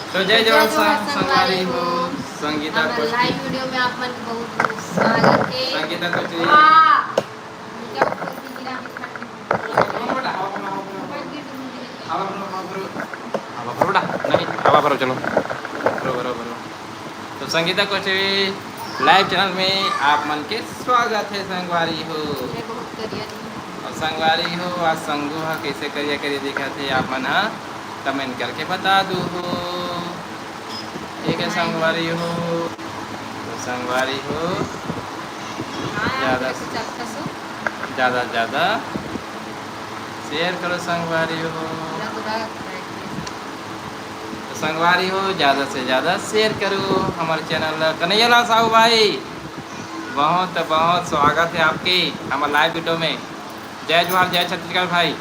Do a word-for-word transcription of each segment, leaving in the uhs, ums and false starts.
तो जय जवान संगवारी हो। संगीता हमर कोचरी। Live video में आप मन के बहुत बहुत स्वागत है। संगीता कोचरी। वाह। हवा भरो बेटा, हवा भरो, हवा भरो। हवा भरो, हवा भरो। हवा भरो बेटा, नहीं, हवा भरो, चलो। भरो, भरो, भरो। तो संगीता कोचरी live channel में आप मन के स्वागत है संगवारी हो। मैं बहुत करिया नहीं हूँ। और संगवारी हो, आज संगू ह कैसे करिया करिया दिखत हे, आप मन ह comment करके बता दू हो। ठीक है संगवारी हो, तो संगवारी हो, हाँ, ज़्यादा, कुछ अच्छा सो। ज़्यादा से ज़्यादा share करो संगवारी हो। रख, रख, रख। तो संगवारी हो, ज़्यादा से ज़्यादा share करो हमर channel ला। कन्हैया लाल साहू भाई, बहुत बहुत स्वागत है आपके हमर live video में। जय जोहार, जय छत्तीसगढ़ भाई।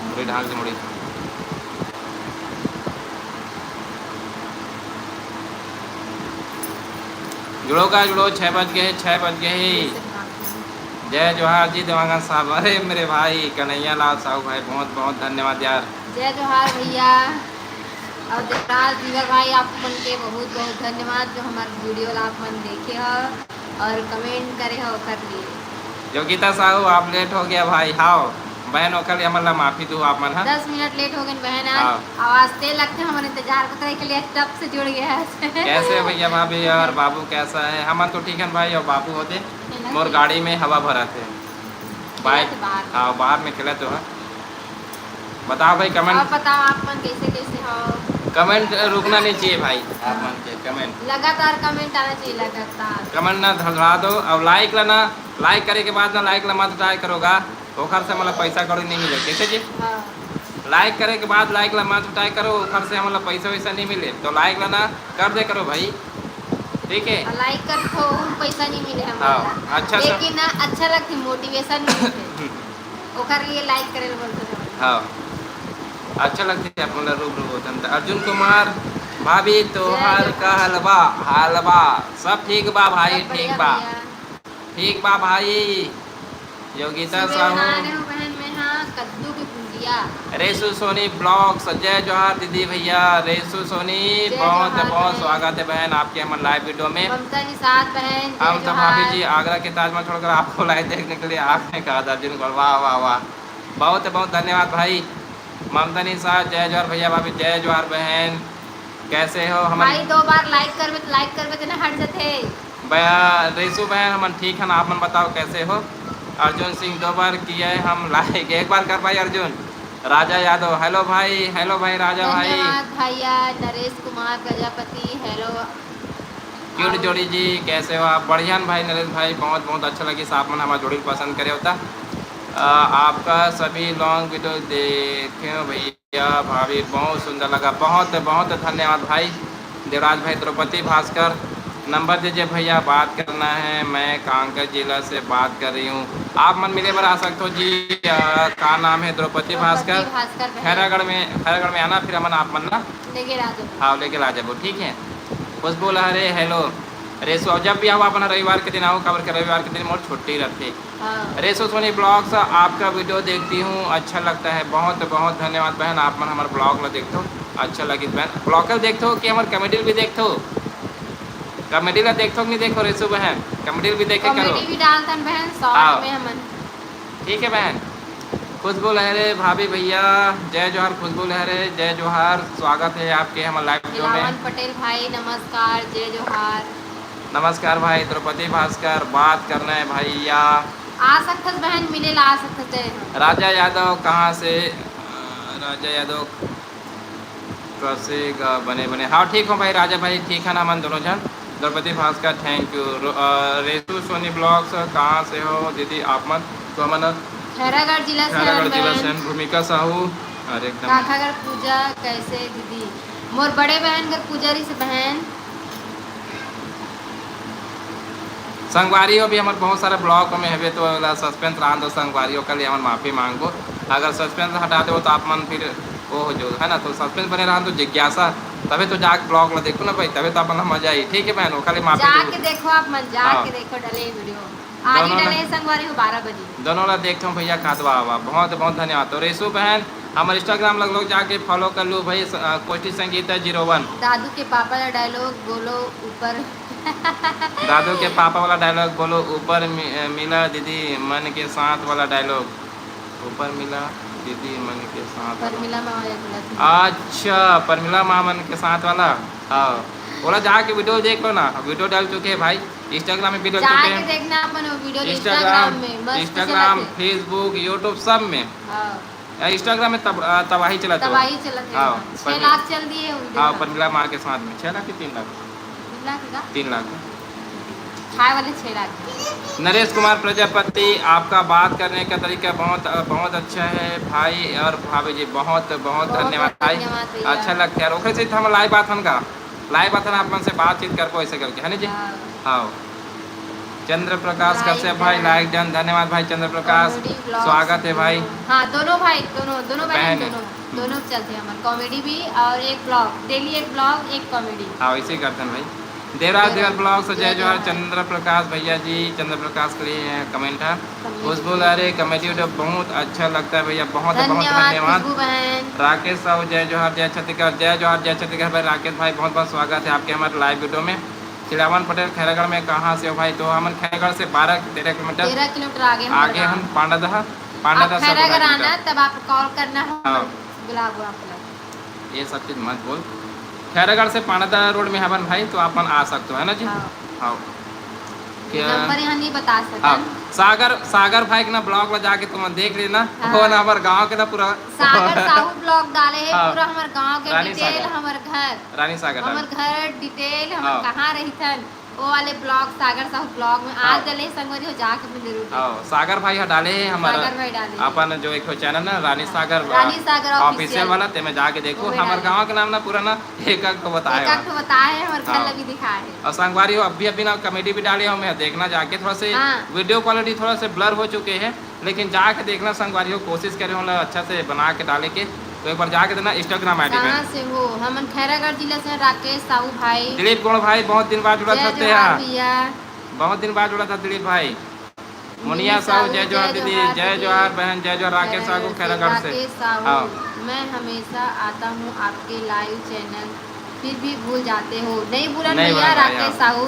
मुड़ी ढांक दे, मुड़ी। जुड़ो का जुड़ो, छः बज गए, छः बज गए। जय जोहार जी देवांगन साहब। अरे मेरे भाई कन्हैया लाल साहू भाई, बहुत बहुत धन्यवाद यार। जय जोहार भैया। और देवराज धीवर भाई, आप मन के बहुत बहुत धन्यवाद जो हमारे video ला आप मन देखे हो और comment करे हो ओकर लिए। योगिता साहू, आप late हो गया भाई। हाव बहन, ओकर लिए हमन ला माफी दू आप मन ह। दस मिनट late हो गए बहन आज। हाँ। आवाज ते लगते हमारे इंतजार को करे के लिए तब से जुड़ गया है। कैसे हो भैया भाभी और बाबू कैसा है? हमन तो ठीक है भाई, और बाबू होते मोर गाड़ी में हवा भरा थे। Bike। हाँ, बाहर में खेला तो है। बताओ भाई, comment। आप बताओ, आप मन कैसे, कैसे हो? Comment रुकना नहीं चाहिए भाई, आप मन के comment। लगातार comment आना चाहिए, लगातार। Comment ना धरा दो, और like ला ना, like करे के बाद ना, like ला मत try करोगा, ओखर से मतलब पैसा कौड़ी नहीं मिले। कैसे जी? हाँ। Like करे के बाद like ला मत try करो, ओखर से मतलब पैसा वैसा नहीं मिले, तो like ला ना कर दे करो भाई, ठीक है? और like कर तो पैसा नहीं मिले हमन ला। हाँ, अच्छा सा। लेकिन ना, अच्छा लगती, motivation मिलते। ओकर लिए like करे ला बोलते हैं। हाँ, अच्छा लगते है अपन ला रूबरू होतन त। अर्जुन कुमार, भाभी तोहार का हलवा, हलवा सब ठीक बा भाई, सब ठीक बढ़िया बा। भैया। ठीक बा भाई। योगिता सुबह साहू। बना रहे हो बहन मैं, हाँ, कद्दू की भुजिया। रेशु सोनी vlogs, जय जोहार दीदी भैया। रेशु सोनी, जय बहुत जोहार बहुत बहन। स्वागत है बहन आपके हमर live video में। ममता निषाद बहन, जय हम तो जोहार। भाभी जी आगरा के ताजमहल छोड़कर आपको live देखने के लिए आपने कहा था अर्जुन कुमार, वाह वाह वाह, बहुत बहुत धन्यवाद भाई। ममता निषाद, जय जोहार भैया भाभी, जय जोहार बहन, कैसे हो? हमर भाई दो बार like करबे तो, like करबे तो ना हट जथे। भैया रेशु बहन, हमन ठीक हन, आप मन बताओ कैसे हो? अर्जुन सिंह, दो बार किए हम like, एक बार कर भाई अर्जुन। राजा यादव, hello भाई, hello भाई राजा भाई। धन्यवाद भैया। नरेश कुमार प्रजापति, hello। Cute जोड़ी जी, कैसे हो आप? बढ़िया न भाई नरेश भाई, बहुत बहुत अच्छा लगिस आप मन हमार जोड़ी ल पसंद करे हो त। अ, आपका सभी long video देखे हो भैया भाभी, बहुत सुंदर लगा। बहुत बहुत धन्यवाद भाई देवराज भाई। द्रौपदी भास्कर, नंबर दीजिए भैया, बात करना है, मैं कांकेर जिला से बात कर रही हूँ। आप मन मिले बर आ सकते हो जी। अ, का नाम है? द्रौपदी भास्कर। भास्कर बहन। खैरागढ़ में, खैरागढ़ में आना, फिर हमन आप मन ला लेके आ जाबो। हाँ, लेके आ जाबो, ठीक है। खुशबू लहरे, hello। रेशु, अउ जब भी आओ, अपन रविवार के दिन आओ, काबर के रविवार के दिन मोर छुट्टी रथे। हाँ। रेशु सोनी vlogs, आपका video देखती हूँ, अच्छा लगता है। बहुत बहुत धन्यवाद बहन, आप मन हमर vlog ला देखथो, अच्छा लगिस बहन। Vlog ला देखथो कि हमर comedy भी देखथो? Comedy ला देखथो कि नहीं देखो रेशु बहन? Comedy भी देखे करो। Comedy भी डालथन बहन, short हाँ। में हमन। ठीक है बहन। खुशबू लहरे भाभी भैया, जय जोहार। खुशबू लहरे, जय जोहार, स्वागत है आपके हमर live video में। खिलावन पटेल भाई, नमस्कार, जय जोहार। नमस्कार भाई द्रौपदी भास्कर, बात करना है भैया। आ सकथस बहन, मिले ला आ सकथस, जय हो। राजा यादव कहाँ से? अ, राजा यादव कैसे गा-, बने, बने। हाँ, ठीक हो भाई राजा भाई, ठीक है ना, हमन दोनों जन। Draupadi Bhaskar, thank you। Row-, uh, Reshu Soni vlogs, कहाँ से हो दीदी आप मन? तो हमन खैरागढ़ जिला से खैरागढ़ हन जिला से बहन। हन। भूमिका साहू, अरे एकदम। काकागढ़ पूजा कैसे दीदी? मोर बड़े बहन घर पूजा रहिस बहन। संगवारी हो भी हमर बहुत सारा vlog में हवे, तो ओला suspense रहन दो संगवारी हो, ओकर लिए हमन माफी मांगबो। अगर suspense हटा देबो तो आप मन फिर वो हो जाओ, है ना? तो suspense बने रहन दो, जिज्ञासा तभे तो जाके ब्लॉग ला देखो ना भाई, तभे तो अपन ला मजा आई। ठीक है बहन, ओखर ले माफी जाके दो। देखो आप मन, जाके हाँ। देखो डले वीडियो। आज ही दोनों ला डले संगवारी हो बारह बजे। दोनों ला देखथों भैया, खात वाह वाह, बहुत बहुत धन्यवाद। और रेशु बहन, हमर इंस्टाग्राम लग लोग जाके फॉलो कर लो भाई, स- अ, कोष्ठी संगीता जीरो वन। दादू के पापा ला डायलॉग बोलो ऊपर। दादू के पापा वाला डायलॉग बोलो, ऊपर मि- अ, मिला दीदी मन के साथ वाला डायलॉग, ऊपर मिला दीदी मन के साथ वाला। परमिला माँ एक लत। अच्छा, परमिला माँ मन के साथ वाला। हाँ, ओला जाके वीडियो देख लो ना, वीडियो डाल चुके हैं भाई, इंस्टाग्राम में भी डाल चुके जाके हैं। देखना अपन वो वीडियो इंस्टाग्राम, इंस्टाग्राम में मस्त इंस्टाग्राम, चलत है। फेसबुक, यूट्यूब सब में। हाँ, या इंस्टाग्राम में तब, आ, तबाही चलत है। तबाही चलत है। हाँ, हाँ। छह परमिला- लाख चल दिए उनके हाँ, साथ। परमिला माँ के साथ में छह लाख की तीन लाख, तीन लाख का? तीन लाख। खाए वाले छह लाख। नरेश कुमार प्रजापति, आपका बात करने का तरीका बहुत, बहुत अच्छा है भाई और भाभी जी, बहुत बहुत बहुत धन्यवाद भाई। धन्यवाद भैया। अच्छा लगता है, ओकरे से हम लाइव बात हम का लाइव बात हम अपन से बातचीत करबो ऐसे करके, है ना जी? हाँ। हाँ। चंद्र प्रकाश Live कश्यप भाई, है। लाइक डन, धन्यवाद भाई चंद्र प्रकाश, Comedy vlogs स्वागत है भाई। दोनों। हाँ, दोनों भाई, दोनों, दोनों बहन, बहन है। दोनों, दोनों चलते हैं हमारे। कॉमेडी भी और एक ब्लॉग, डेली एक ब्लॉग, एक कॉमेडी। हाँ, इसे करते हैं भाई। देवराज देवर ब्लॉग से जय जोहार, चंद्र प्रकाश भैया जी, चंद्र प्रकाश के लिए कमेंट है। खुशबू लारे कॉमेडी वीडियो बहुत अच्छा लगता है भैया, बहुत बहुत धन्यवाद धन्यवाद। खुशबू बहन। राकेश साहू जय जोहार, जय छत्तीसगढ़, जय जोहार, जय छत्तीसगढ़ भाई। राकेश भाई, बहुत बहुत स्वागत है आपके हमारे लाइव वीडियो में। खिलावन पटेल, खैरागढ़ में कहाँ से हो भाई? तो हमन खैरागढ़ से बारह तेरह किलोमीटर तेरह किलोमीटर आगे हमारा आगे गाँव। हम पांडादह, आप पांडादह से खैरागढ़ बारह आना किलोमीटर। तब आप कॉल करना हो, हाँ। बुलाबो आप लोग। ये सब चीज मत बोल। खैरागढ़ से पांडादह रोड में हवन भाई, तो अपन आ सकते हो, है ना जी? हाँ। हाँ। क्या? नंबर यहाँ नहीं बता सकन। हाँ। सागर, सागर भाई के ना ब्लॉग में जाके तुम देख लेना। हाँ। वो ना हमारे गाँव के ना पूरा सागर साहू ब्लॉग डाले है, हाँ। पूरा हमारे गाँव के रानी डिटेल, सागर। हमारे घर, रानी सागर हमारे डाले। घर डिटेल, हम हाँ। कहाँ रहिथन, वो वाले ब्लॉग सागर साहू ब्लॉग में हाँ। आज डले संगवारी हो, जाके भी जरूर देखो। हाँ, सागर भाई ह डाले है हमारा सागर भाई डाले है। अपन जो एक ठो चैनल ना रानी सागर रानी सागर ऑफिशियल ऑफिशियल। वाला, तेमे जाके देखो। वो भी हमारे डाले। गाँव के नाम ना पूरा ना एक एक ठो बताए एक हुआ। आध ठो बताए है, हमारे घर हाँ। ला भी दिखाए है। और संगवारी हो, अभी अभी ना कॉमेडी भी डाले हो, मैं देखना जाके थोड़ा से हाँ। वीडियो क्वालिटी थोड़ा से ब्लर हो चुके हैं, लेकिन जाके देखना संगवारी हो, कोशिश करे हो ना अच्छा से बना के डाले के, तो एक बार जाके देना इंस्टाग्राम आईडी कहाँ पे। से हो? हमन खैरागढ़ जिला से, राकेश साहू भाई। दिलीप गोड़ भाई, बहुत दिन बाद जुड़ा जय था जोहार तेरा, भैया। बहुत दिन बाद जुड़ा था दिलीप भाई। मुनिया मुनिया साहू साहू, जय जोहार जय दीदी, जोहार जय दीदी। जोहार बहन, जय जोहार राकेश साहू को खैरागढ़ से। राकेश साहू, हाँ। मैं हमेशा आता हूँ आपके लाइव चैनल, फिर भी भूल जाते हो। नहीं भूलन नहीं भैया, भूलन भैया। राकेश साहू,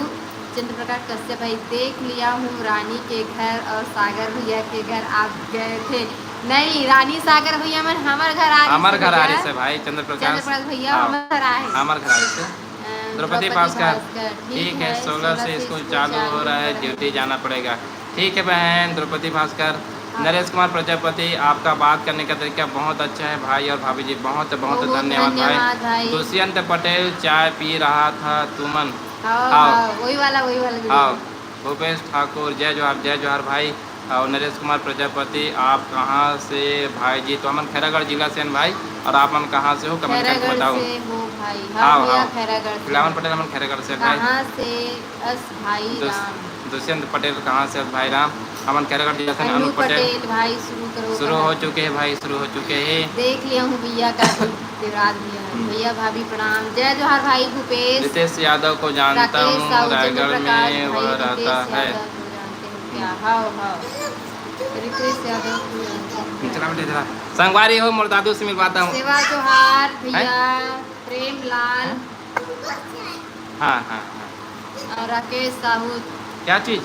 चंद्र प्रकाश कश्यप भाई, देख लिया हूँ रानी के घर और सागर भैया के घर आप गए थे। नहीं, रानी सागर भैया मन हमार घर आ रही हमार से घर आ रही भैया। से भाई, चंद्र प्रकाश। चंद्र प्रकाश भैया हाँ। हमार घर आए। हमार घर आ रही से। अ, द्रौपदी भास्कर, ठीक ठीक है, है, सोलह से स्कूल चालू हो रहा है, ड्यूटी जाना पड़ेगा। ठीक है बहन द्रौपदी भास्कर। हाँ। नरेश कुमार प्रजापति, आपका बात करने का तरीका बहुत अच्छा है भाई और भाभी जी, बहुत बहुत बहुत धन्यवाद धन्यवाद भाई। भाई। दुष्यंत पटेल, चाय पी रहा था तुमन। हाँ, हाँ। हाँ, वही वाला, वही वाला वीडियो। हाँ, भूपेश ठाकुर, जय जोहार, जय जोहार भाई। और नरेश कुमार प्रजापति, आप कहाँ से भाई जी? तो हमन खैरागढ़ जिला से हन भाई, और आप मन कहाँ से हो, कमेंट करके खैरागढ़ बताओ। से हो भाई। हाँ, हाँ भैया, हाँ। खैरागढ़ से। खिलावन पटेल, हमन खैरागढ़ से भाई। कहाँ से अस भाई दुस-, राम? दुष्यंत पटेल कहाँ से भाई राम? हमन खैरागढ़ जिला से हन। अनु अनु पटेल। पटेल भाई, शुरू करो शुरू कहाँ? हो चुके हैं भाई, शुरू हो चुके हैं। देख लिया हूँ भैया का भी, देवराज भैया। हम्म। भैया भाभी प्रणाम, जय जोहार भाई भूपेश। रितेश यादव को जानता राकेश हूँ, साहू, रायगढ़ चंद्र प्रकाश में भाई, वह रितेश रहता है। यादव को जानते हो क्या? हाओ, हाओ। रितेश यादव को जानते हो क्या? चला बेटा इधर आ। संगवारी हो, मोर दादू से मिलवाता हूँ। सेवा जोहार भैया, प्रेम लाल। हाँ, हाँ, हाँ। और राकेश साहू। क्या चीज?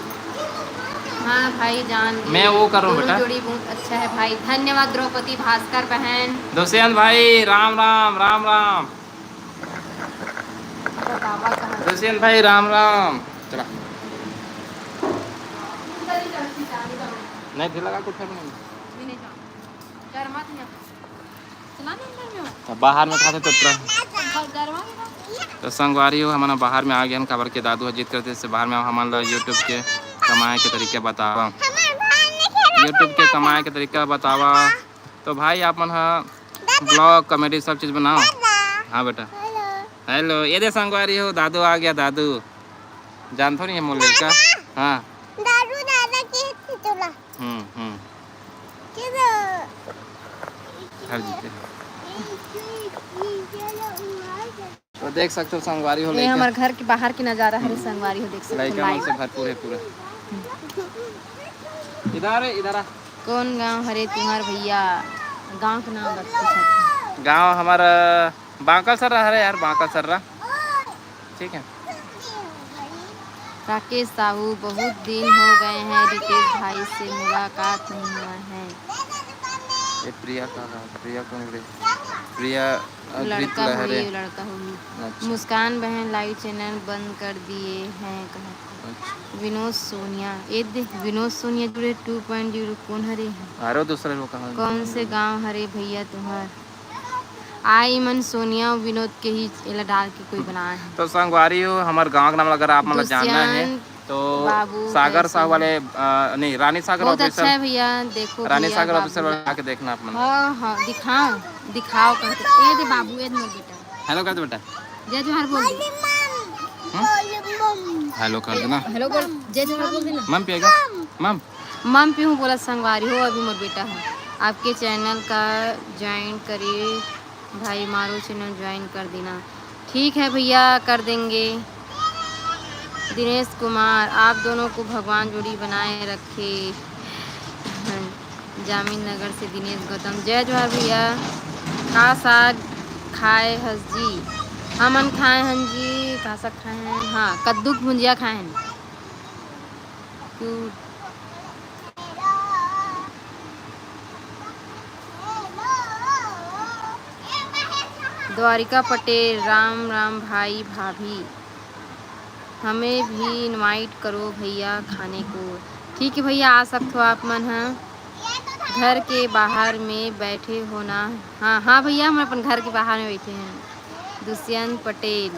हाँ भाई जान गई। मैं वो कर रहा हूँ दोनों बेटा। जोड़ी बहुत अच्छा है भाई। धन्यवाद द्रौपदी भास्कर बहन। दुष्यंत भाई राम राम, राम राम। बतावा कहाँ? दुष्यंत भाई राम राम। चला। नहीं, फिर लगा कुछ नहीं। डरमा थी यहाँ। चला ना अंदर में हो। तो बाहर में खाते तो पूरा। डरमा थी ना। तो संगवारी हो, हमन बाहर में आ गए हन, काबर के दादू ह जिद करते से बाहर में आओ, हमन ला YouTube के कमाए के तरीका बतावा। YouTube के कमाए के तरीका बतावा। तो भाई आप मन ह ब्लॉग, कॉमेडी सब चीज बनाओ। हाँ बेटा। हेलो, ये दे संगवारी हो, दादू आ गया, दादू। जानथो नहीं है मोर लड़का। हाँ। दादू दादा के थे तोला। हम्म, हम्म। चलो। घर जीते हैं। तो देख सकते हो संगवारी हो, ये लइका, हमर घर के बाहर के नजारा हरे संगवारी हो, देख सकते हो लइका मन live। से भरपूर है पूरा। इधर है, इधर आ। कौन गांव हरे तुम्हार भैया? गांव के नाम बता सकते। गांव हमारा बांकल सर्रा हरे यार, बांकल सर्रा। ठीक है। राकेश साहू, बहुत दिन हो गए हैं रितेश भाई से मुलाकात नहीं हुआ है। ये प्रिया का गाँव, प्रिया कांग्रेस, प्रिया अद्वित लड़का लहरे। हुई, लड़का हुई। अच्छा। मुस्कान बहन लाइव चैनल बंद कर दिए हैं कहा। अच्छा। विनोद सोनिया, ए दे, विनोद सोनिया जुड़े टू पॉइंट ज़ीरो कौन हरे हैं? आरो दूसरे लोग कहाँ हैं? कौन से गांव हरे भैया तुम्हार? आई मन सोनिया अउ विनोद के ही एला डाल के कोई बनाए है। तो संगवारी हो, हमर गांव के नाम अगर आप मन ला जानना है दुष्यंत तो बाबू सागर कैसे साहू हैं? वाले, अ, नहीं, रानी सागर बहुत official, अच्छा है भैया, देखो रानी भैया सागर बाबू। Official वाले आके देखना आप मन। हाँ, हाँ, दिखाओ, दिखाओ कहते। ए दे बाबू, ए दे मोर बेटा। Hello कर दे बेटा। जय जोहार बोल दे। हम्म? Hello कर देना। Hello बोल, जय जोहार बोल देना। मम पिएगा? मम। मम पीहूँ बोला संगवारी हो, अभी मोर बेटा है। आपके चैनल का ज्वाइन करे भाई, मारो चैनल ज्वाइन कर देना। ठीक है भैया, कर देंगे। दिनेश कुमार, आप दोनों को भगवान जोड़ी बनाए रखे। जामिन नगर से दिनेश गौतम, जय जोहार भैया। का साग खाए हस जी? हमन खाए हन जी, का साग खाए हन? हाँ, कद्दू के भुंजिया खाए हन। क्यों? द्वारिका पटेल, राम राम भाई भाभी, हमें भी इनवाइट करो भैया खाने को। ठीक है भैया, आ सकते हो आप मन ह। घर के बाहर में बैठे हो ना? हाँ, हाँ भैया, हम अपन घर के बाहर में बैठे हैं। दुष्यंत पटेल,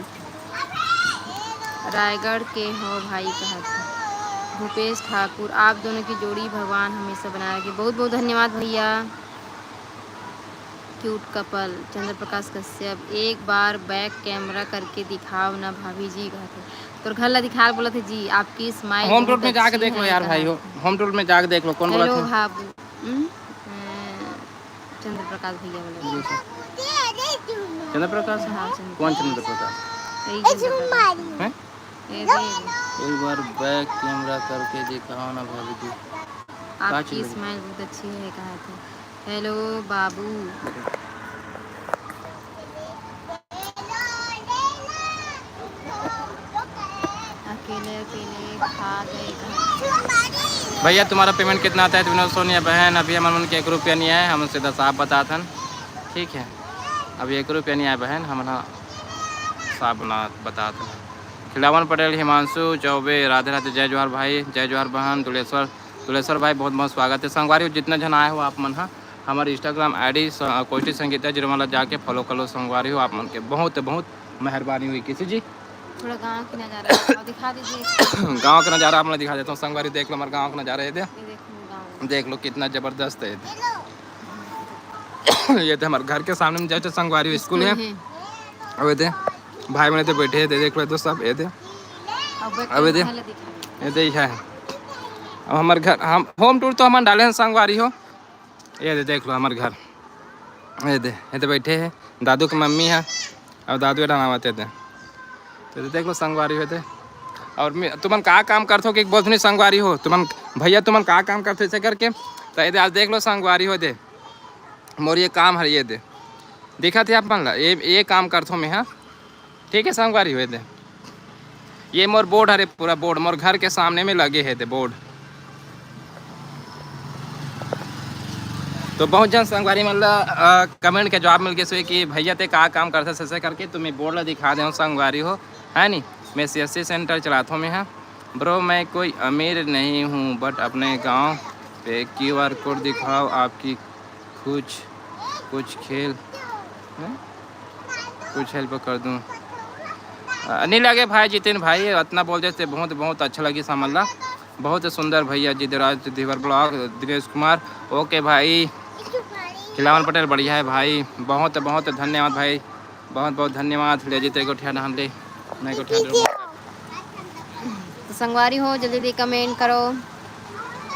रायगढ़ के हो भाई, कहा था। भूपेश ठाकुर, आप दोनों की जोड़ी भगवान हमेशा बनाए रखे। बहुत बहुत धन्यवाद भैया। क्यूट कपल, चंद्र प्रकाश कश्यप, एक बार बैक कैमरा करके दिखाओ ना भाभी जी, कहते। तोर घर ला दिखा बोलत है जी, आपकी स्माइल होम टूर में जाके देख लो यार भाई हो, होम टूर में जाके देख लो कौन बोलत है। भाभी, हम्म, अ, चंद्र प्रकाश भैया बोले। चंद्र प्रकाश? हाँ, चंद्र कौन प्रकाश। चंद्र प्रकाश? यही चंद्र प्रकाश। हैं? ये दे। एक बार बैक कैमरा करके दिखाओ ना भाभी जी। आपकी स्माइल बहुत अच्छी है, कहा थे। हेलो बाबू। अकेले अकेले खा गए घर। भैया, तुम्हारा पेमेंट कितना आता है? विनोद सोनिया बहन, अभी हमन मन के एक रुपया नहीं आया, हम सीधा साफ बताथन। ठीक है, अभी एक रुपया नहीं आया बहन, हमन ह साफ बना बताथन। खिलावन पटेल, हिमांशु चौबे, राधे राधे, जय जोहार भाई, जय जोहार बहन, दुलेश्वर, दुलेश्वर भाई, बहुत बहुत स्वागत है। संगवारी हो, जितना झन आए हो आप मन ह, हमर Instagram ID स-, कोष्ठी संगीता जीरो वन ला जाके फॉलो कर लो संगवारी हो, आप मन के बहुत बहुत मेहरबानी हुई किसी जी। थोड़ा गांव के नजारा दिखाओ, दिखा दीजिए। गांव के नजारा आप मन ला दिखा देता हूँ संगवारी, देख लो हमारे गांव का नजारा, ये दे, ये देखो गांव। देख लो कितना जबरदस्त है ये दे। ये दे हमारे घर के सामने में जैसे संगवारी स्कूल है। स्कूल है। अब ये दे भाई मन तो बैठे हैं, दे देख लो ये दे सब, ये दे। अब अब ये दे, घर ला दिखा दीजिए। ये दे है। अब हमारे घर, हम होम टूर तो हमन डाले हैं संगवारी हो। ये दे देख लो हमारे घर, ये दे, ये दे बैठे हैं दादू के मम्मी है और दादू एला नहावत हे दे। तो ये दे देख लो संगवारी हो दे। और मैं, तुमन का काम करथो कि बोलथो नहीं संगवारी हो, तुमन भैया तुमन का काम करथो ऐसे करके। तो ये दे आज देख लो संगवारी हो दे, मोर ये काम है ये दे, दिखत हे आप मन ला, ये, ये काम करथो मैं, हाँ। ठीक है संगवारी हो दे, ये मोर बोर्ड हरे, पूरा बोर्ड मोर घर के सामने में लगे हे दे बोर्ड। तो बहुत जन संगवारी मन ला, अ, कमेंट के जवाब मिल गए कि भैया ते का काम करथे ऐसे करके, तो मैं बोर्ड ला दिखा दे संगवारी हो, है नी। मैं सीएससी सेंटर चलाथो मैं, हाँ ब्रो, मैं कोई अमीर नहीं हूँ, बट अपने गांव पे क्यूआर कोड दिखाओ, आपकी कुछ, कुछ खेल, हैं? कुछ हेल्प कर दूँ। अ, नहीं लगे भाई जितिन भाई, इतना बोल देते बहुत, बहुत अच्छा लगी समझ ला। बहुत सुंदर भैया जी, देवराज धीवर ब्लॉग, दिनेश कुमार। ओके भाई, खिलावन पटेल बढ़िया है भाई, बहुत, बहुत धन्यवाद भाई, बहुत, बहुत धन्यवाद। ले जीते गोठिया नहन ले, नहीं गोठिया नहन। तो संगवारी हो, जल्दी जल्दी कमेंट करो,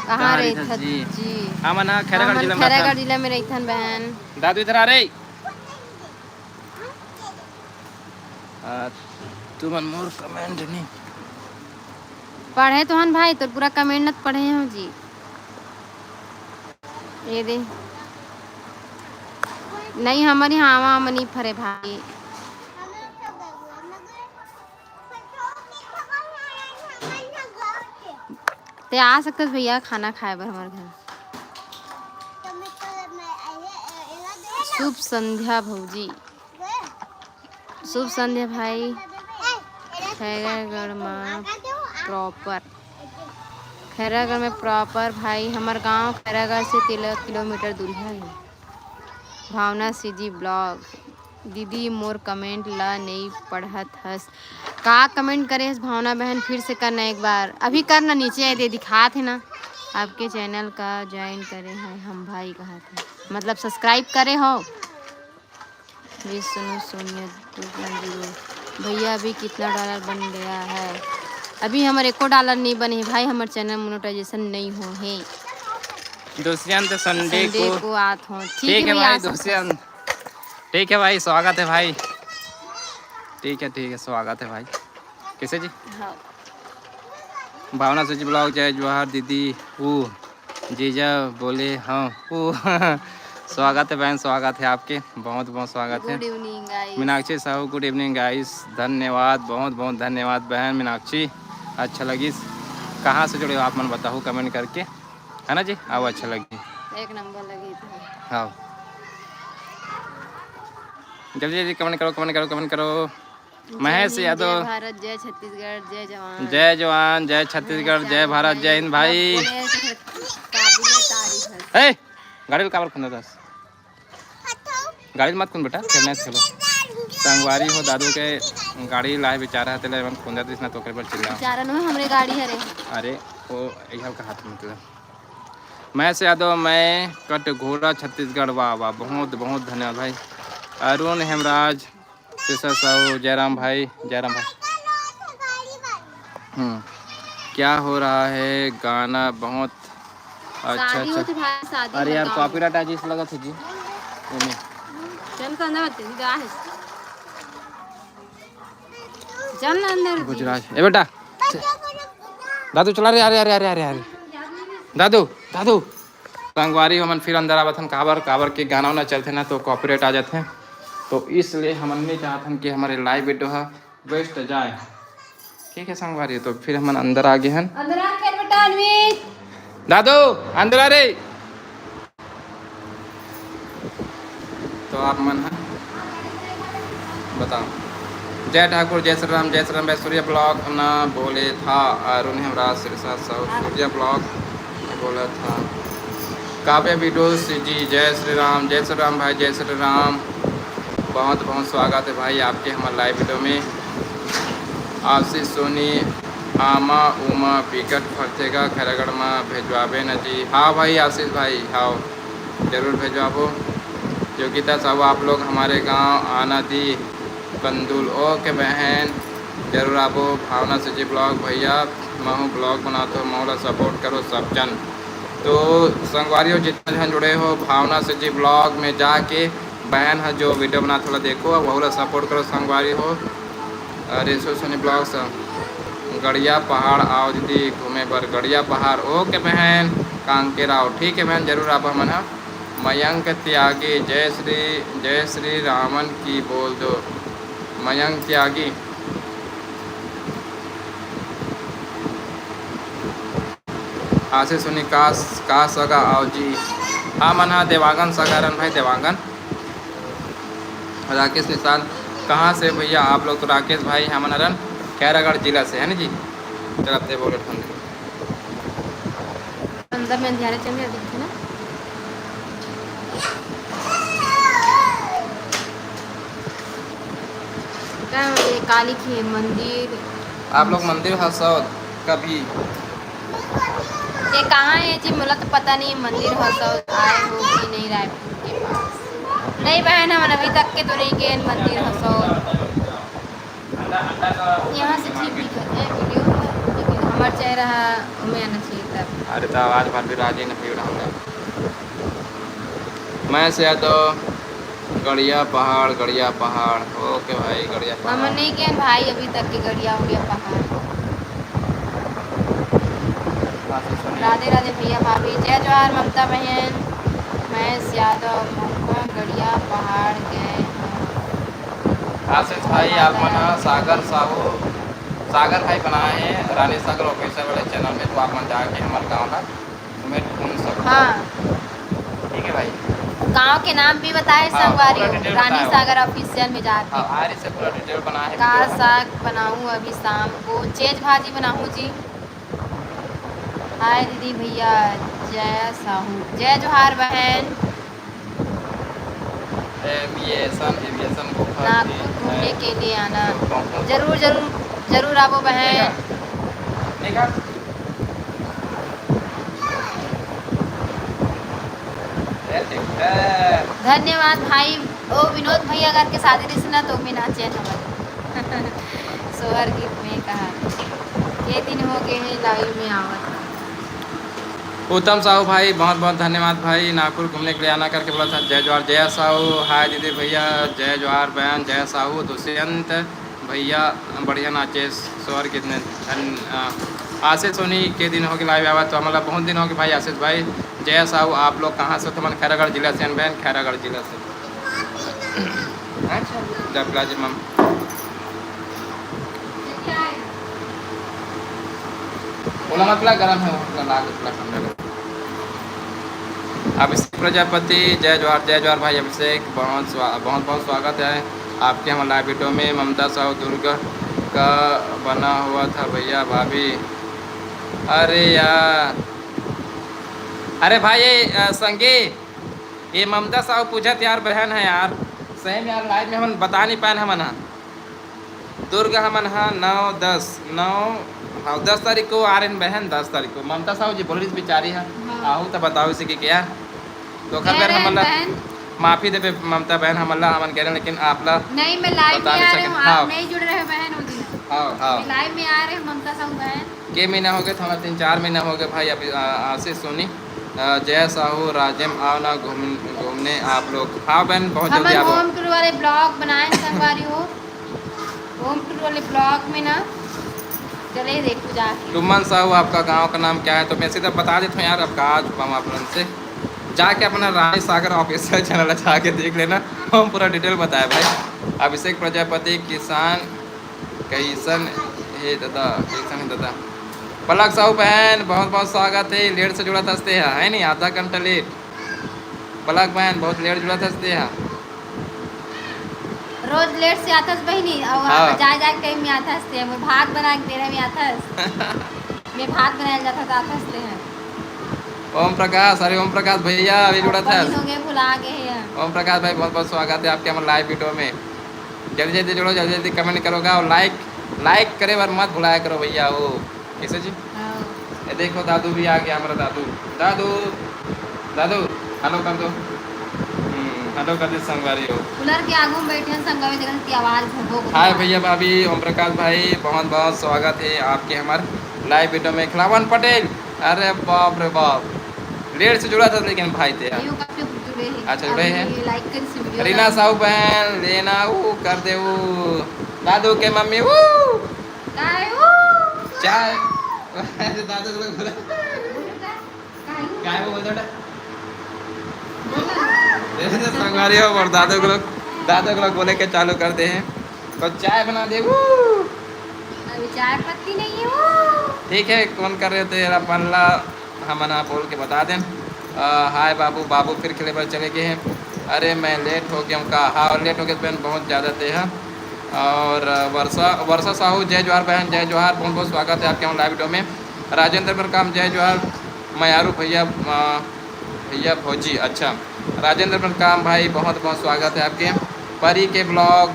कहाँ कहाँ रहिथस रहिथस जी? जी। हमन ह खैरागढ़ हमन जिला में खैरागढ़ रहथन। जिला में रहिथन बहन। दादू इधर आ रे। तुमन मोर कमेंट नहीं पढ़े तो हन भाई, तोर पूरा कमेंट न पढ़े हो जी। ये दे। नहीं, हमर यहाँ आवा आमा नहीं फरे भाई। ते आ सकत भैया खाना खाए बर हमर घर। शुभ संध्या भौजी। शुभ संध्या भाई। खैरागढ़ में प्रॉपर, खैरागढ़ में प्रॉपर भाई, हमर गांव खैरागढ़ से तेरह किलोमीटर दूरिहा हे। भावना सीजी ब्लॉग। दीदी मोर कमेंट ला नई पढ़त हस। का कमेंट करे हस भावना बहन? फिर से करना एक बार, अभी करना, नीचे आए दे दिखात हे ना। आपके चैनल का ज्वाइन करे हैं हम भाई, कहा थे मतलब सब्सक्राइब करे हो। Vishnu Sonia two point zero. भैया अभी कितना डॉलर बन गया है? अभी हमर एको डॉलर नहीं बने हे भाई, हमर चैनल मोनेटाइजेशन नहीं हो हे। दुष्यंत संडे संडे को को आत हो। ठीक ठीक है है भैया, भाई आ सकते हैं। दुष्यंत। ठीक है भाई, स्वागत है भाई। ठीक है, ठीक है, स्वागत है भाई। कैसे जी? हाँ। भावना सूजी ब्लॉग, जय जोहार दीदी। ऊ जीजा बोले हाँ। ऊ स्वागत है बहन, स्वागत है आपके, बहुत बहुत स्वागत है। गुड इवनिंग गाइस। मीनाक्षी साहू, गुड इवनिंग गाइस, धन्यवाद, बहुत बहुत धन्यवाद बहन मीनाक्षी। अच्छा लगिस। कहाँ से जुड़े हो आप मन बताओ कमेंट करके, है ना जी? आओ, अच्छा लगी। एक नंबर लगी तो। हाँ, जल्दी जल्दी कमेंट करो, कमेंट करो, कमेंट करो। जय महेश हिंद, यादव। जय भारत, जय छत्तीसगढ़, जय जवान। जय जवान, जय छत्तीसगढ़, जय भारत, जय हिंद भाई। बोले तो काबिले तारीफ है। ए, गाड़ी ल काबर खुंदा दस? गाड़ी ल मत खुंद बेटा, खेलने खेलो। संगवारी हो दादू के गाड़ी लाए बेचारा है, तेला एमन खुंदा दिस ना तो ओकर बर चिल्ला। बेचारा नो हमरे गाड़ी हरे। अरे, वो यही हल्का हाथ में मतलब। महेश यादव, मैं कटघोरा छत्तीसगढ़। वाह वाह, बहुत बहुत धन्यवाद भाई। अरुण हेमराज, शेषा साहू, जयराम भाई, जयराम भाई। हम्म, क्या हो रहा है? गाना बहुत अच्छा, शादी अच्छा। होती भाई, शादी अरे यार, गाँव में। कॉपीराइट आज इस लगा था जी। एमे। चल तो अंदर बच्चे, जा है। चल ना अंदर। गुजरात। ए बेटा, दादू चला रे, अरे, अरे, अरे, अरे, अरे। दादू, दादू। संगवारी, हमन फिर अंदर आवत हन, काबर, काबर के गाना वाना चलथे ना, तो कॉपीराइट आ जाथे। तो इसलिए हमन नहीं चाहत हन कि हमारे लाइव वीडियो ह वेस्ट जाए। ठीक है संगवारी, तो फिर हमन अंदर आ गए हन। अंदर आ, खेल बेटा, अनवी। दादू, अंदर आ रे। तो आप मन ह बताओ। जय ठाकुर, जय श्री राम, जय श्री राम भाई। सूर्या ब्लॉग ना बोले था, अरुण हेमराज, श्री सात सौ सूर्या ब्लॉग बोला था। काव्य वीडियोस जी, जय श्री राम, जय श्री राम भाई, जय श्री राम। बहुत बहुत स्वागत है भाई आपके हमारे लाइव वीडियो में। आशीष सोनी, आमा उमा बिकट फरथे गा, खैरागढ़ में भेजवाबे न जी। हाँ भाई आशीष भाई, हाँ। जरूर भेजवाबो। योगिता साहू, आप लोग हमारे गांव आना दी कंदुल। ओके बहन, जरूर आबो। भावना सीजी ब्लॉग, भैया महू ब्लॉग बनाथो, महू ला सपोर्ट करो सब जन। तो संगवारी हो, जितना जन जुड़े हो भावना सीजी ब्लॉग में जाके बहन ह जो वीडियो बनाथे ओला देखो, वहू ला सपोर्ट करो संगवारी हो। अरे सो सोनी ब्लॉग्स, गड़िया पहाड़ आओ दीदी घूमे बर। गड़िया पहाड़, ओके बहन, कांकेर आओ। ठीक है बहन, जरूर आप हमन ह। मयंक त्यागी, जय श्री, जय श्री रामन की बोल दो। मयंक त्यागी, आशीष सोनी का, का सगा आओ जी। हमन ह देवांगन सगा रन भाई, देवांगन। राकेश निषाद, कहाँ से भैया आप लोग? तो राकेश भाई, हमन हरन खैरागढ़ जिला से, है ना जी? चल, अब ते बोले ठंड। अंदर में अंधियारे चल रहे दिखते ना। का ये काली के मंदिर? आप लोग मंदिर हसौद कभी? ये कहाँ है जी? मोला तो पता नहीं, मंदिर हसौद आए हो कि नहीं रायपुर के पास? नहीं बहन, हमन अभी तक के तो नहीं गए मंदिर हसौद। यहाँ से ठीक दिखत है वीडियो, लेकिन हमार चेहरा ह ओमे आना चाहिए तब। अरे तो आवाज भर भी राजी नहीं हो रहा। मैं से तो गड़िया पहाड़, गड़िया पहाड़। ओके भाई, गड़िया पहाड़। हम नहीं गए भाई अभी तक के गड़िया उड़िया पहाड़। आशीष सोनी। राधे राधे भैया भाभी, जय जोहार ममता बहन। महेश यादव, महुआ गड़िया पहाड़ गए हैं। आशीष भाई, आप मन ह सागर साहू, सागर भाई बनाए हैं रानी सागर ऑफिशियल वाले चैनल में, तो आप मन जाके हमर गाँव ला घूमे घूम सकते हो। हाँ। ठीक है भाई। गाँव के नाम भी बताए हाँ, संगवारी पूरा हो, detail रानी बताए हो। सागर ऑफिशियल में जाके। हाँ, आरी से पूरा detail बनाए हैं का video में। साग बनाऊँ अभी शाम को, चेज भाजी बनाऊँ जी। हाय दीदी भैया, जय साहू, जय जोहार बहन। एविएशन, एविएशन को नागपुर घूमने के लिए आना। जरूर, जरूर, जरूर आबो बहन। देखा? देखा? ए, ठीक है। धन्यवाद भाई। ओ विनोद भैया घर के शादी रहिस ना, तो मैं नाचे हमारे सोहर गीत में कहा, के दिन हो गए हैं लाइव में आवत। उत्तम साहू भाई, बहुत बहुत धन्यवाद भाई, नागपुर घूमने के लिए आना करके बोला था। जय जोहार, जय साहू, हाय दीदी भैया, जय जोहार बहन, जय साहू, दुष्यंत भैया, बढ़िया नाचे, स्वर कितने धन, अ, आशीष सोनी के दिन होगे लाइव आवा, तो हमला बहुत दिन होगे भाई आशीष भाई। जय साहू, आप लोग कहाँ से? तो हमन खैरागढ़ जिला से हन बहन, खैरागढ़ जिला से। अच्छा, जब लाजे मम। ओला मत ला, गरम है, ओला ला के थोड़ा ठंडा कर। अभिषेक प्रजापति, जय जोहार, जय जोहार भाई अभिषेक, बहुत स्वा-, बहुत बहुत स्वागत है आपके हमारे लाइव वीडियो में। ममता साहू दुर्ग का बना हुआ था भैया भाभी। अरे यार, अरे भाई, ये, अ, संगे, ये ममता साहू पूछत यार, बहन है यार, सही में यार, लाइव में हमन बता नहीं पाए हमन ह। दुर्ग हमन ह नौ दस, नौ, हाँ, दस तारीख को आ रहे हैं बहन, दस तारीख को। ममता साहू जी बोल रही बेचारी है, हाँ। आहू तो बताओ इसे कि क्या। तो खैर कह बहन, रहे हैं हमन ला बहन। माफी देबे ममता बहन, हमन ला, हमन कह रहे हैं, लेकिन आप ला नहीं, मैं लाइव बता में नहीं आ रहे सके। हूँ, हाँ। आप नहीं जुड़ रहे हो बहन, वो दिन। हाँ, हाँ। मैं लाइव में आ रहे हूँ ममता साहू बहन। के महीना हो गए, थोड़ा तीन चार महीना हो गए भाई। अभी, आ, आशीष सोनी, आ, जय साहू, राजेम आओ ना घूम-, घूमने आप लोग। हाँ बहन, बहुत जल्दी हमन आओ। होम टूर वाले ब्लॉग बनाए हैं संगवारी हो। होम टूर वाले ब्लॉग में ना चले देखो जाके। टुमन साहू, आपका गांव का नाम क्या है? तो मैं सीधा बता देता हूँ यार, अब कहाँ चुका हूँ आप लोगन से। जाके अपना रानी सागर ऑफिशियल चैनल जाके देख लेना, हम पूरा डिटेल बताए भाई। अभिषेक प्रजापति, किसान कैसन हे दादा, कैसन हे दादा? पलक साहू बहन, बहुत बहुत स्वागत है। लेट से जुड़त हस ते हा, है नहीं, आधा घंटा लेट। पलक बहन, बहुत लेट जुड़त हस ते हा। रोज लेट से आथस बहिनी, अउ हाँ। जाए जाए के टाइम में आथस ते, मोर भात बना के बेरा में आथस। मैं भात बनाए जाता तो आथस ते है। ओम प्रकाश, अरे ओम प्रकाश भैया, अभी जुड़त हस। हो गए, भुला गए हैं। ओम प्रकाश भाई, बहुत बहुत स्वागत है आपके हमारे लाइव वीडियो में। जल्दी जल्दी जुड़ो, जल्दी जल्दी कमेंट करोगा और लाइक, लाइक करे बर मत भुलाया करो भैया। वो कैसे जी? हाँ। ये देखो, दादू भी आ गया हमारा दादू। दादू, दादू, हेलो कर दो। हम्म, हेलो कर दे संगवारी हो। कूलर के आगू में बैठे हैं संगवारी, देखन की आवाज घुमो घुमो हाय आ भैया भाभी, ओम प्रकाश भाई, बहुत बहुत स्वागत है आपके हमारे लाइव वीडियो में। खिलावन पटेल, अरे बाप रे बाप, लेट से जुड़ा था लेकिन भाई थे यार। वीडियो काफी जुड़े हैं। अच्छा, जुड़े हैं। अभी लाइक कर से वीडियो रीना लाइक। साहू बहन, लेना वो कर दे वो। दादू के मम्मी वो। काय वो? चाय। दादू को बोला। काय वो बोल दो बेटा। देखो तो संगवारी हो, और दादू को लोग, दादू को लोग बोले के चालू कर दे हैं। तो चाय बना दे वो। अभी चाय पत्ती नहीं है वो। ठीक है, कौन कर रहे हो तेरा पल्ला? हमन ह बोल के बता देन। अ, हाय बाबू, बाबू फिर खेले बर चले गए हैं। अरे मैं लेट हो गया हूँ का? हाँ, लेट हो गया बहन, बहुत ज़्यादा ते है। और, अ, वर्षा, वर्षा साहू, जय जोहार बहन, जय जोहार, बहुत बहुत स्वागत है आपके हम लाइव वीडियो में। राजेंद्र मरकाम, जय जोहार, मयारू भैया, अ, भैया भौजी, अच्छा। राजेंद्र मरकाम भाई, बहुत बहुत स्वागत है आपके। परी के ब्लॉग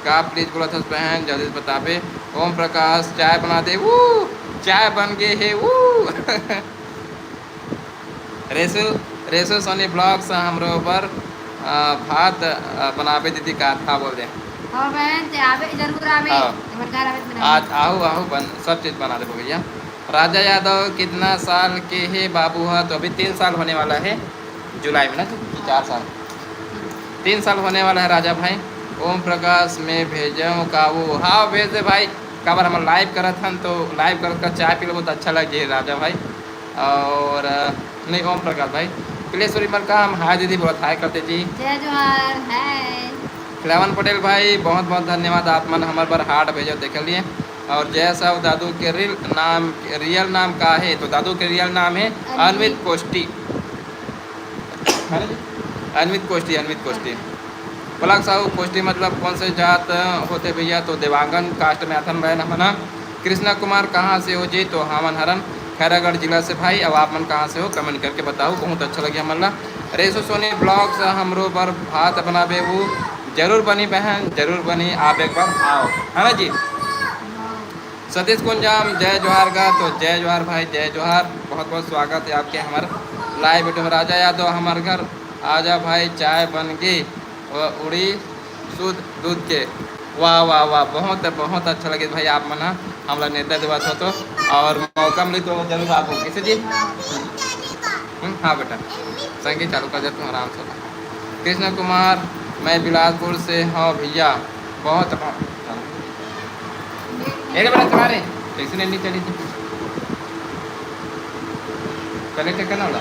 का प्लीज बोलत हस बहन, जल्दी से बताबे। ओम प्रकाश, चाय बना दे, वो चाय बन गए है, वो। रेसु, रेसु सोनी ब्लॉग्स हमरो ऊपर, अ, भात, अ, बनाबे दीदी का था बोल दे। और बहन, ते आबे, जरूर आबे। हाँ। हमर घर आबे तो बनाबे। आज आहू, आहू बन, सब चीज बना देबो भैया। राजा यादव कितना साल के है बाबू? हा, तो अभी तीन साल होने वाला है जुलाई में ना, कि चार साल। तीन साल होने वाला है राजा भाई। ओम प्रकाश, मैं भेजो का वो? हाँ, भेज दे भाई। काबर हमन लाइव करत हन, तो लाइव करत का चाय पी लेबो तो अच्छा लग जाए राजा भाई। और अ, नहीं, ओम प्रकाश भाई, प्लेश्वरी मलका, हम हाय दीदी बोलत, हाय करते जी। जय जोहार, हाय। खिलावन पटेल भाई, बहुत बहुत धन्यवाद, आप मन हमर बर हार्ट भेजो देखे लिए। और जय साहू, दादू के रियल नाम, रियल नाम का है? तो दादू के रियल नाम है अनमित। अनमित कोष्टी। है ना जी? अनमित कोष्टी, अनमित कोष्टी। पलक साहू, कोष्टी मतलब कौन से जात होते भैया? तो देवांगन कास्ट में आथन बहन हमन ह। कृष्णा कुमार, कहाँ से हो जी? तो हमन हरन खैरागढ़ जिला से भाई। अब आप मन कहाँ से हो, कमेंट करके बताओ, बहुत अच्छा लगे हमन ला। रेसो सोनी ब्लॉग्स, हमरो बर भात बनाबे वो। जरूर बनी बहन, जरूर बनी, आप एक बार आओ, है ना जी? सतीश कुंजाम, जय जोहार गा। तो जय जोहार भाई, जय जोहार, बहुत बहुत स्वागत है आपके हमारे लाइव वीडियो में। राजा यादव, हमारे घर आजा भाई, चाय बन गई, वो उड़ी शुद्ध दूध के। वाह वाह वाह, बहुत बहुत अच्छा लगे भाई, आप मन ह हमला नेता देवत हो तो, और मौका मिली तो जरूर आप हो। कैसे जी? हम्म, हाँ बेटा, संगीत चालू कर देता हूँ आराम से। कृष्ण कुमार, मैं बिलासपुर से हूँ भैया, बहुत, बहुत। अरे बेटा चला रे, कैसे नहीं चली थी? कनेक्ट करना वाला।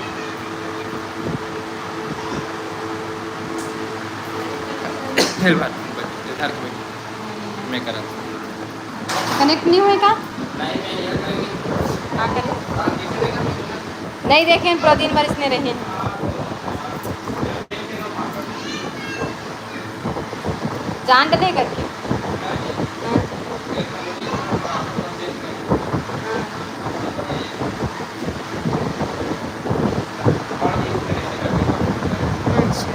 फिर बात, इधर के बैठ। मैं करा। कनेक्ट नहीं हुए का? नहीं, मैं ये करेंगे। हाँ, कनेक्ट। नहीं देखे, पूरा दिन भर इसने रहे। जान डले करके। हाँ। हाँ। अच्छा।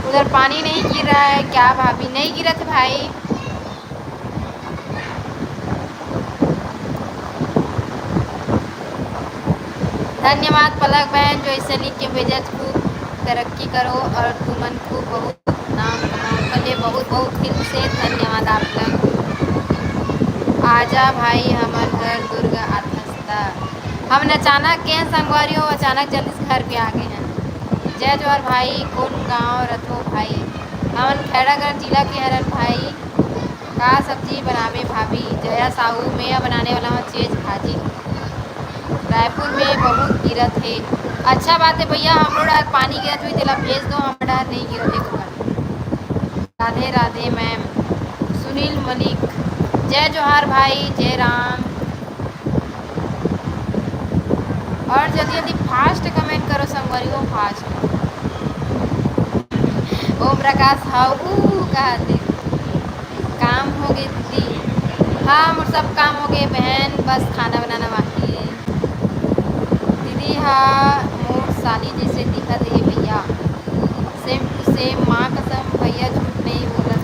उधर पानी नहीं गिर रहा है क्या भाभी? नहीं गिरा था भाई। धन्यवाद पलक बहन, जो ऐसे लिख के भेजत, खूब तरक्की करो और तुमन खूब बहुत नाम कमाओ। पहले बहुत बहुत दिल से धन्यवाद आप लोग। आजा भाई हमर घर दुर्गा आथस ता। हमन अचानक के हैं संगवारी हो, अचानक जल्दी से घर पे आ गए हैं। जय जोहार भाई, कौन गांव रथो भाई? हमन खैरागढ़ जिला के हरन भाई। का सब्जी बनाबे भाभी? जया साहू, मैं बनाने वाला हूँ चेज भाजी। रायपुर में बहुत गिरत हे। अच्छा बात है भैया, हमरो डहर पानी गिरत हुई, तेला भेज दो, हमर डहर नहीं गिरत हे। राधे राधे मैम। सुनील मलिक, जय जोहार भाई, जय राम। और जल्दी जल्दी फास्ट कमेंट करो संगवारी हो, फास्ट। ओम प्रकाश, हाँ, ऊ कहा थे, काम हो गए दीदी। हाँ, मोर सब काम हो गए बहन, बस खाना बनाना बाकी है। दीदी, हाँ, मोर साली जैसे दिखत है भैया, सेम टू सेम, माँ कसम भैया, झूठ नहीं बोलत।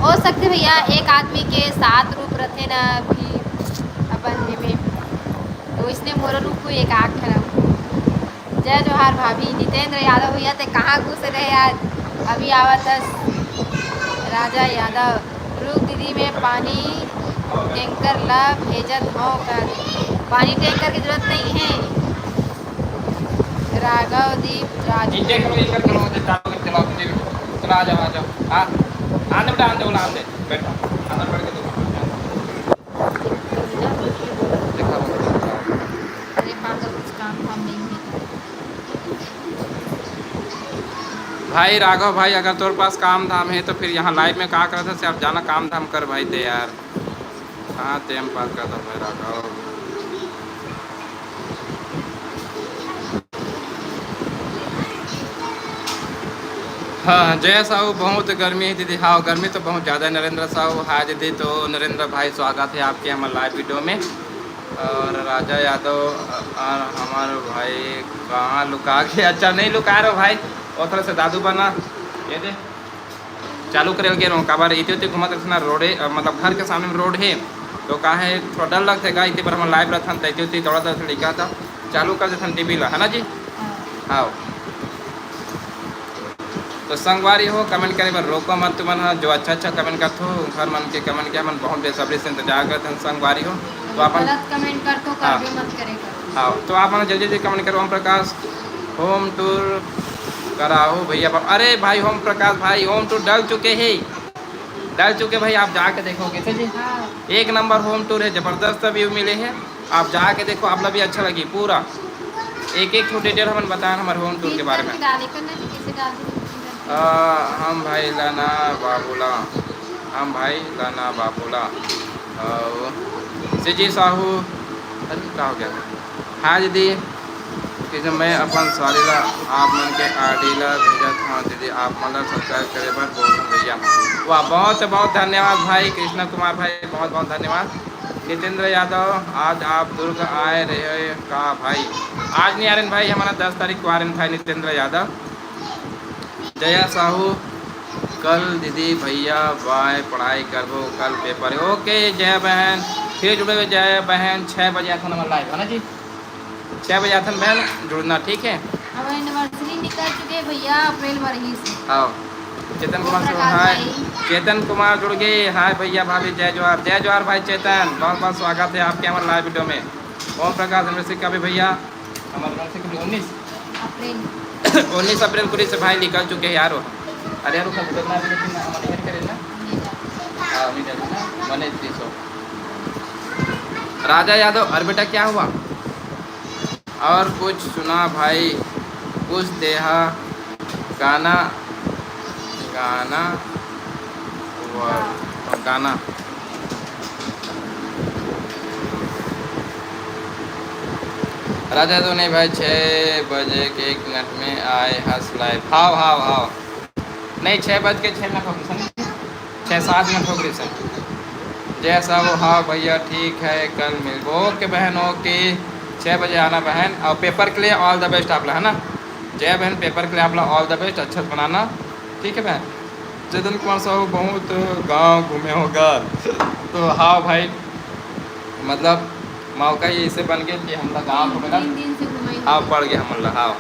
हो सकते भैया, एक आदमी के सात रूप रथे ना, अभी अपन में, तो इसने मोर रूप को एक आँख खराब। जय जोहार भाभी। जितेंद्र यादव भैया, ते कहाँ घुस रहे आज? अभी आवत हस। राजा यादव, रुक दीदी, मैं पानी टैंकर ला भेजत हूँ कर। पानी टैंकर की जरूरत नहीं है। राघव दीप राजू। इंजेक्शन, इंजेक्शन चलो, चलो, चलो, चलो, आ जाओ, आ जाओ। हाँ, आने बेटा, आने, बोला, आने। बैठो, अंदर बैठ के देखो। देखा, अरे पागल, कुछ काम धाम नहीं है। भाई राघव भाई, अगर तोर पास काम धाम है तो फिर यहाँ लाइव में का करत है, से आप जाना काम धाम कर भाई ते यार। हाँ, टाइम पास करता भाई राघव। हाँ, जय साहू, बहुत गर्मी है दीदी। हाँ, गर्मी तो बहुत ज़्यादा है नरेंद्र साहू। हाँ दीदी, तो नरेंद्र भाई, स्वागत है आपके हमारे लाइव वीडियो में। और राजा यादव, अ, और हमारे भाई कहाँ लुका गए? अच्छा, नहीं लुका रहे भाई, ओथरा से दादू बना। ये दे, चालू करे लगे रहूँ, काबर इते उते घूमत रहथे ना, रोडे, अ, मतलब घर के सामने में रोड है, तो का है, थोड़ा डर लगथे गा, इते पर हम लाइव रहथन, त इते उते दौड़त रहथे लइका त चालू कर देथन टीवी ला, है ना जी? हाँ। हाँ। तो संगवारी हो, कमेंट करे बर रोको मत तुमन ह, जो अच्छा अच्छा कमेंट करथो, घर मन के कमेंट के हमन बहुत बेसब्री से इंतजार करथन संगवारी हो। तो अपन गलत कमेंट करथो, हाँ। करबे मत करे कर। हाँ, तो आप मन जल्दी जल्दी कमेंट करो। ओम प्रकाश, होम टूर कराहू भैया बाप। अरे भाई ओम प्रकाश भाई, होम टूर डल चुके हे, डल चुके भाई, आप जाके देखो कैसे जी। हाँ। एक नंबर होम टूर है, जबरदस्त व्यू मिले है। आप जाके देखो, आप ला भी अच्छा लगी पूरा। एक एक ठो डिटेल हमन बताएन हमर होम टूर के बारे में। डाले करना जी, कैसे डालते हैं? आ, हम भाई लाना बाबूला, हम भाई लाना बाबूला। और सीजी साहू, अरे का हो गया? हाँ दीदी, कि जब मैं अपन साड़ी ला आप मन के आईडी ला भेजत हूँ दीदी, आप मन ला सब्सक्राइब करे बर बोलूँ भैया। वाह, बहुत बहुत धन्यवाद भाई कृष्णा कुमार भाई, बहुत बहुत धन्यवाद। नितेंद्र यादव, आज आप दुर्ग आए रहे का भाई? आज नहीं आ रहे भाई, हमारा दस तारीख को आ रहे भाई नितेंद्र यादव। जया साहू, कल दीदी भैया बाय पढ़ाई करबो, कल पेपर है। ओके जया बहन, फिर जुड़े हुए जया बहन, छः बजे आथन हमारा लाइव है ना जी, छः बजे आथन बहन जुड़ना, ठीक है। हमारे एनिवर्सरी निकल चुके हैं भैया, अप्रैल में रही से। आओ चेतन कुमार ओम से प्रकाश हाय। भाई। चेतन कुमार जुड़ गए, हाय भैया भाभी, जय जोहार, जय जोहार भाई चेतन, बहुत बहुत स्वागत है आपके हमारे लाइव वीडियो में। ओम प्रकाश एनिवर्सरी का भी भैया, हमारे एनिवर्सरी कभी उन्नीस अप्रैल। उन्नीस अप्रैल पूरी से भाई निकल चुके हैं यार। अरे यार उसका गुजरना भी लेकिन हमारे हेड करे ना। हाँ, नहीं जाते ना, मने तीस हो। राजा यादव, अरे बेटा क्या हुआ? और कुछ सुना भाई, कुछ देहा गाना, गाना, व-, गाना। राजा तो नहीं भाई, छः बजे के एक मिनट में आए हस लाइव। हाव, हाव, हाव। नहीं, छः बज के छः मिनट हो गए, समझे? छः सात मिनट हो गए सर। जय साहू, हाँ भैया, ठीक है, कल मिलबो। ओके बहन, ओके, छः बजे आना बहन। और पेपर के लिए ऑल द बेस्ट आप ला, है ना? जय बहन, पेपर के लिए आप ला ऑल द बेस्ट, अच्छा से बनाना, ठीक है बहन? चेतन कुमार साहू, बहुत गांव घूमे हो गा। तो हाँ भाई, मतलब मौका ही ऐसे बन गए कि हम लोग गाँव को मिला। तीन दिन से घुमाई हाँ, पड़ गया हम लोग। हाँ,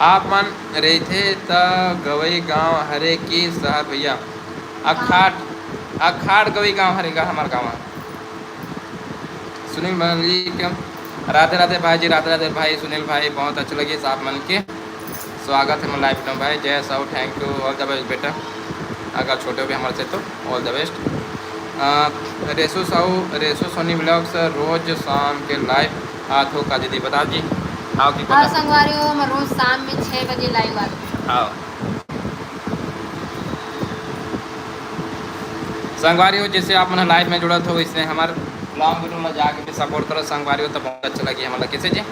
आप मन रहिथे त गवई गांव हरे की शहर भैया? अखाट, अखाट गवई गांव हरे गा हमार गांव। सुनील मलिक, राधे राधे भाई जी, राधे राधे भाई सुनील भाई, बहुत अच्छा लगे आप मन के। स्वागत है मोर लाइव में भाई। जय Sahu, thank you, all the best बेटा। अगर छोटे हो भी हमारे से तो all the best। अ, रेसू साहू, रेसू सोनी व्लॉग्स रोज शाम के लाइव आत हो का दीदी, बता जी। हाँ, की हाँ, पता। संगवारी हो, मैं रोज शाम में छः बजे लाइव आती हूँ। हाँ। संगवारी हो, जैसे आप मन लाइव में जुड़त हो, इसने हमार लॉन्ग वीडियो में जाके भी सपोर्ट करो संगवारी हो, तो बहुत अच्छा लगी हमारा। कैसे जी?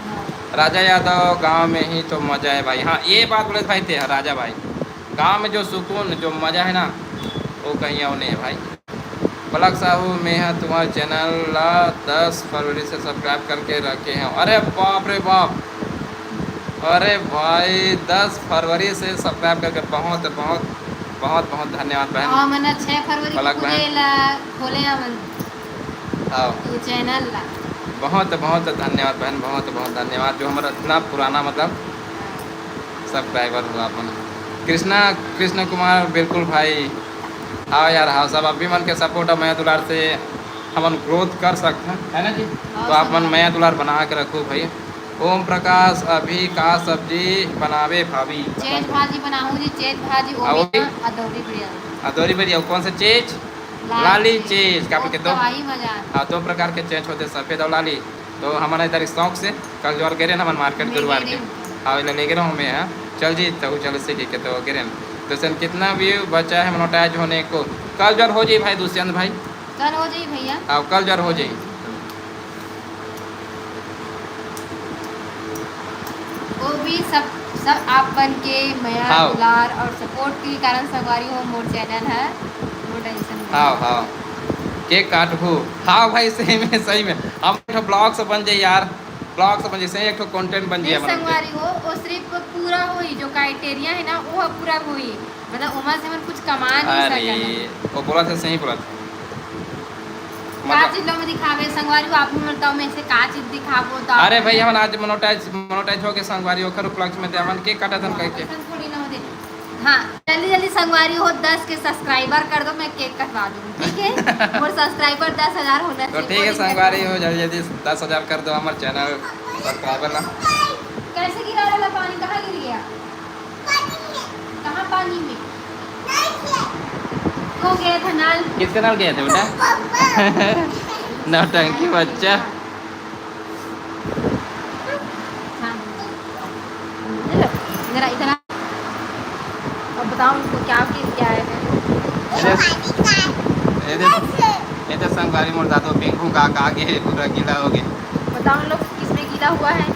राजा यादव, गांव में ही तो मजा है भाई। हाँ, ये बात बोले भाई थे, हाँ, राजा भाई, गांव में जो सुकून, जो मजा है ना, वो कहीं और नहीं है भाई। पलक साहू, मैं हा तुम्हारे चैनल ला दस फरवरी से सब्सक्राइब करके रखे हैं। अरे बाप रे बाप, अरे भाई, दस फरवरी से सब्सक्राइब करके, बहुत, बहुत, बहुत, बहुत धन्यवाद बहन। हाँ, मैंने छः फरवरी को पलक बहन। खुले ला, खोले हमन हाँ। ये चैनल ला। बहुत, बहुत धन्यवाद बहन, बहुत, बहुत धन्यवाद, जो हमारा इतना पुराना, मतलब, सब्सक्राइबर हुआ अपन। कृष्णा, कृष्ण कुमार, बिल्कुल भाई। हाँ यार, हाँ, सब अभी मन के सपोर्ट और मया दुलार से हमन ग्रोथ कर सकते हैं, है ना जी? हाँ, तो आप मन सही। मया दुलार बना के रखो भाई। ओम प्रकाश, अभी का सब्जी बनावे भाभी? चेज भाजी बनाहूँ जी, चेज भाजी, आ, ओमी ओमी? ना, अदौरी बढ़िया। अदौरी बढ़िया, कौन सा चेज? लाल लाली चेज। चेज, का बोल के दो? तबाही मजा। हाँ, दो प्रकार के चेज होते, सफेद और लाली। तो हमन इधर शौक से कल जोर गे रहे ना, हमन मार्केट ले गुरुवार गे के। रहे। हाँ, ले, ले गे रहे हूँ मैं, हाँ। चल जी, तो चल से के तो गे रहे। तो सन कितना व्यू बचा है मोनेटाइज होने को? कल जोर हो जाई भाई दुष्यंत भाई। कल हो जाई भैया। हाँ, कल जोर हो जाई। वो भी सब, सब आप मन के मया, हाँ। दुलार और सपोर्ट के कारण संगवारी हो मोर चैनल है, नो टेंशन। हाँ, हाँ। केक काटबो। हाँ भाई, सही में, सही में। हम एक ठो ब्लॉग से बन जाए यार, ब्लॉग से बन जाए, सही एक ठो कंटेंट बन जाए फिर हमारा। संगवारी हो, वो सिर्फ पूरा होई, जो क्राइटेरिया है ना, वो पूरा होई। मतलब, ओमा से हमन कुछ कमा नहीं अरे, सकन। वो बोला था, सही बोला था। का मतलब चीज लो में दिखावे, संगवारी हो, आप भी बताओ, मैं से का चीज दिखाबो, तो आप अरे भाई, हमन आज मोनेटाइज, मोनेटाइज हो गए संगवारी, ओकर उपलक्ष्य में ते हमन केक काटत हन कह के। ऐसन थोड़ी ना होते। हाँ, जल्दी जल्दी संगवारी हो, दस के सब्सक्राइबर कर दो, मैं केक कटवा दूँ, ठीक है? और सब्सक्राइबर दस हजार होना तो चाहिए, ठीक है, बोलिंग संगवारी करना। हो, जल्दी जल्दी दस हजार कर दो हमारे चैनल सब्सक्राइबर ना। कैसे गिरा रहा पानी, कहाँ गिर गया? पानी में। वो गया था नल। किसके नल गए थे बेटा? नौटंकी बच्चा। हाँ। जरा इतना। अब बताओ उनको क्या चीज़ क्या है? ये देख, ये देख, ये तो संगवारी मोर दादू पिंकू का, का के पूरा गीला हो गया। बताओ उन लोग किसमें गीला हुआ है?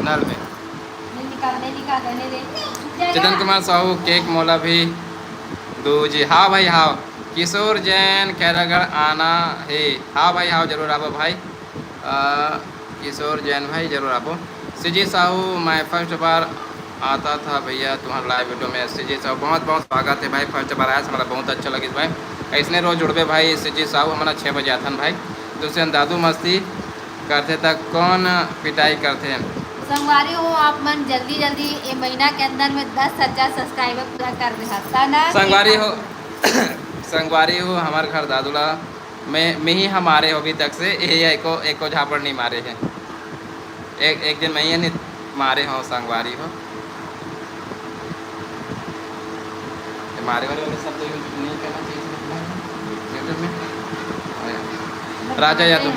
नल में। नहीं निकाल, नहीं निकाल, रहने दे। चेतन कुमार साहू, केक मोला भी दो जी। हाँ भाई, हाँ। किशोर जैन, खैरागढ़ आना है। हाँ भाई, हाँ, जरूर आबो भाई। अ, किशोर जैन भाई, जरूर आबो। सीजी साहू, मैं फर्स्ट बार आता था भैया तुम्हारे लाइव वीडियो में। सीजी साहू, बहुत बहुत स्वागत है भाई, फर्स्ट बार आया, हमारा बहुत अच्छा लगिस भाई। ऐसने रोज जुड़बे भाई। सीजी साहू, हमारा छः बजे आथन भाई। दुष्यंत दादू मस्ती करथे त कौन पिटाई करथे? संगवारी हो, आप मन जल्दी जल्दी ए महीना के अंदर में दस हजार सब्सक्राइबर पूरा कर दे हस, है ना? संगवारी हो, संगवारी हो, हमार घर दादू ला मैं, मैं ही हमारे हो अभी तक से, ये एको, एको झापड़ नहीं मारे हैं। एक, एक दिन मैं ही नहीं मारे हो संगवारी हो। ये मारे वाले, वाले शब्द use नहीं करना चाहिए इसमें, general में। राजा यादव।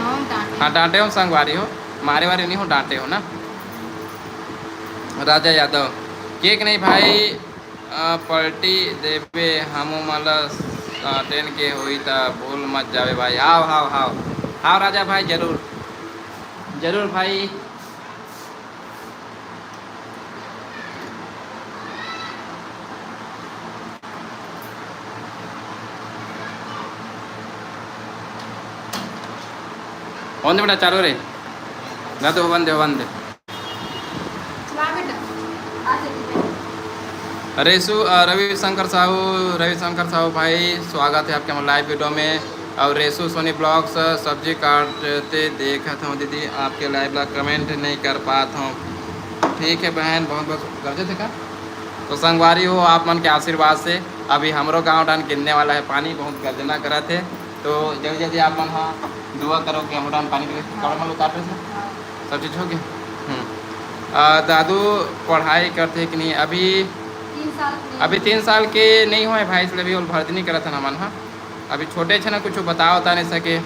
हाँ, डांटे हो संगवारी हो, मारे वाले नहीं हो, डांटे हो ना। राजा यादव, केक नहीं भाई, अ, पलटी देबे हमू मन ल, अ, टेन के होई त भूल मत जावे भाई। हाव, हाव, हाव। हाव राजा भाई, जरूर, जरूर भाई। होन दे बेटा, चालू रे। ना तो होन दे, होन दे। वाह बेटा, आ जा दीदी। रेशु, अ, रविशंकर साहू, रविशंकर साहू भाई, स्वागत है आपके हमारे लाइव वीडियो में। और रेशु सोनी ब्लॉग्स, सब्जी काटते देखत हूँ दीदी, आपके लाइव ला कमेंट नहीं कर पात हूँ। ठीक है बहन, बहुत बहुत गरजत है का? तो संगवारी हो, आप मन के आशीर्वाद से अभी हमरो गांव डान गिरने वाला है पानी, बहुत गर्जना करत है। तो जल्दी जल्दी आप मन हा दुआ करो कि हमरो डान पानी गिरे। हाँ। कपड़ा मन उतार रहे थे? हाँ। सब चीज हो गया? हम्म। आ, दादू पढ़ाई करथे कि नहीं? अभी तीन साल के अभी तीन साल के नहीं होय भाई, इसलिए अभी ओल भर्ती नहीं करत हन हमन हा। अभी छोटे छे ना, कुछ बताओ ता नहीं सके,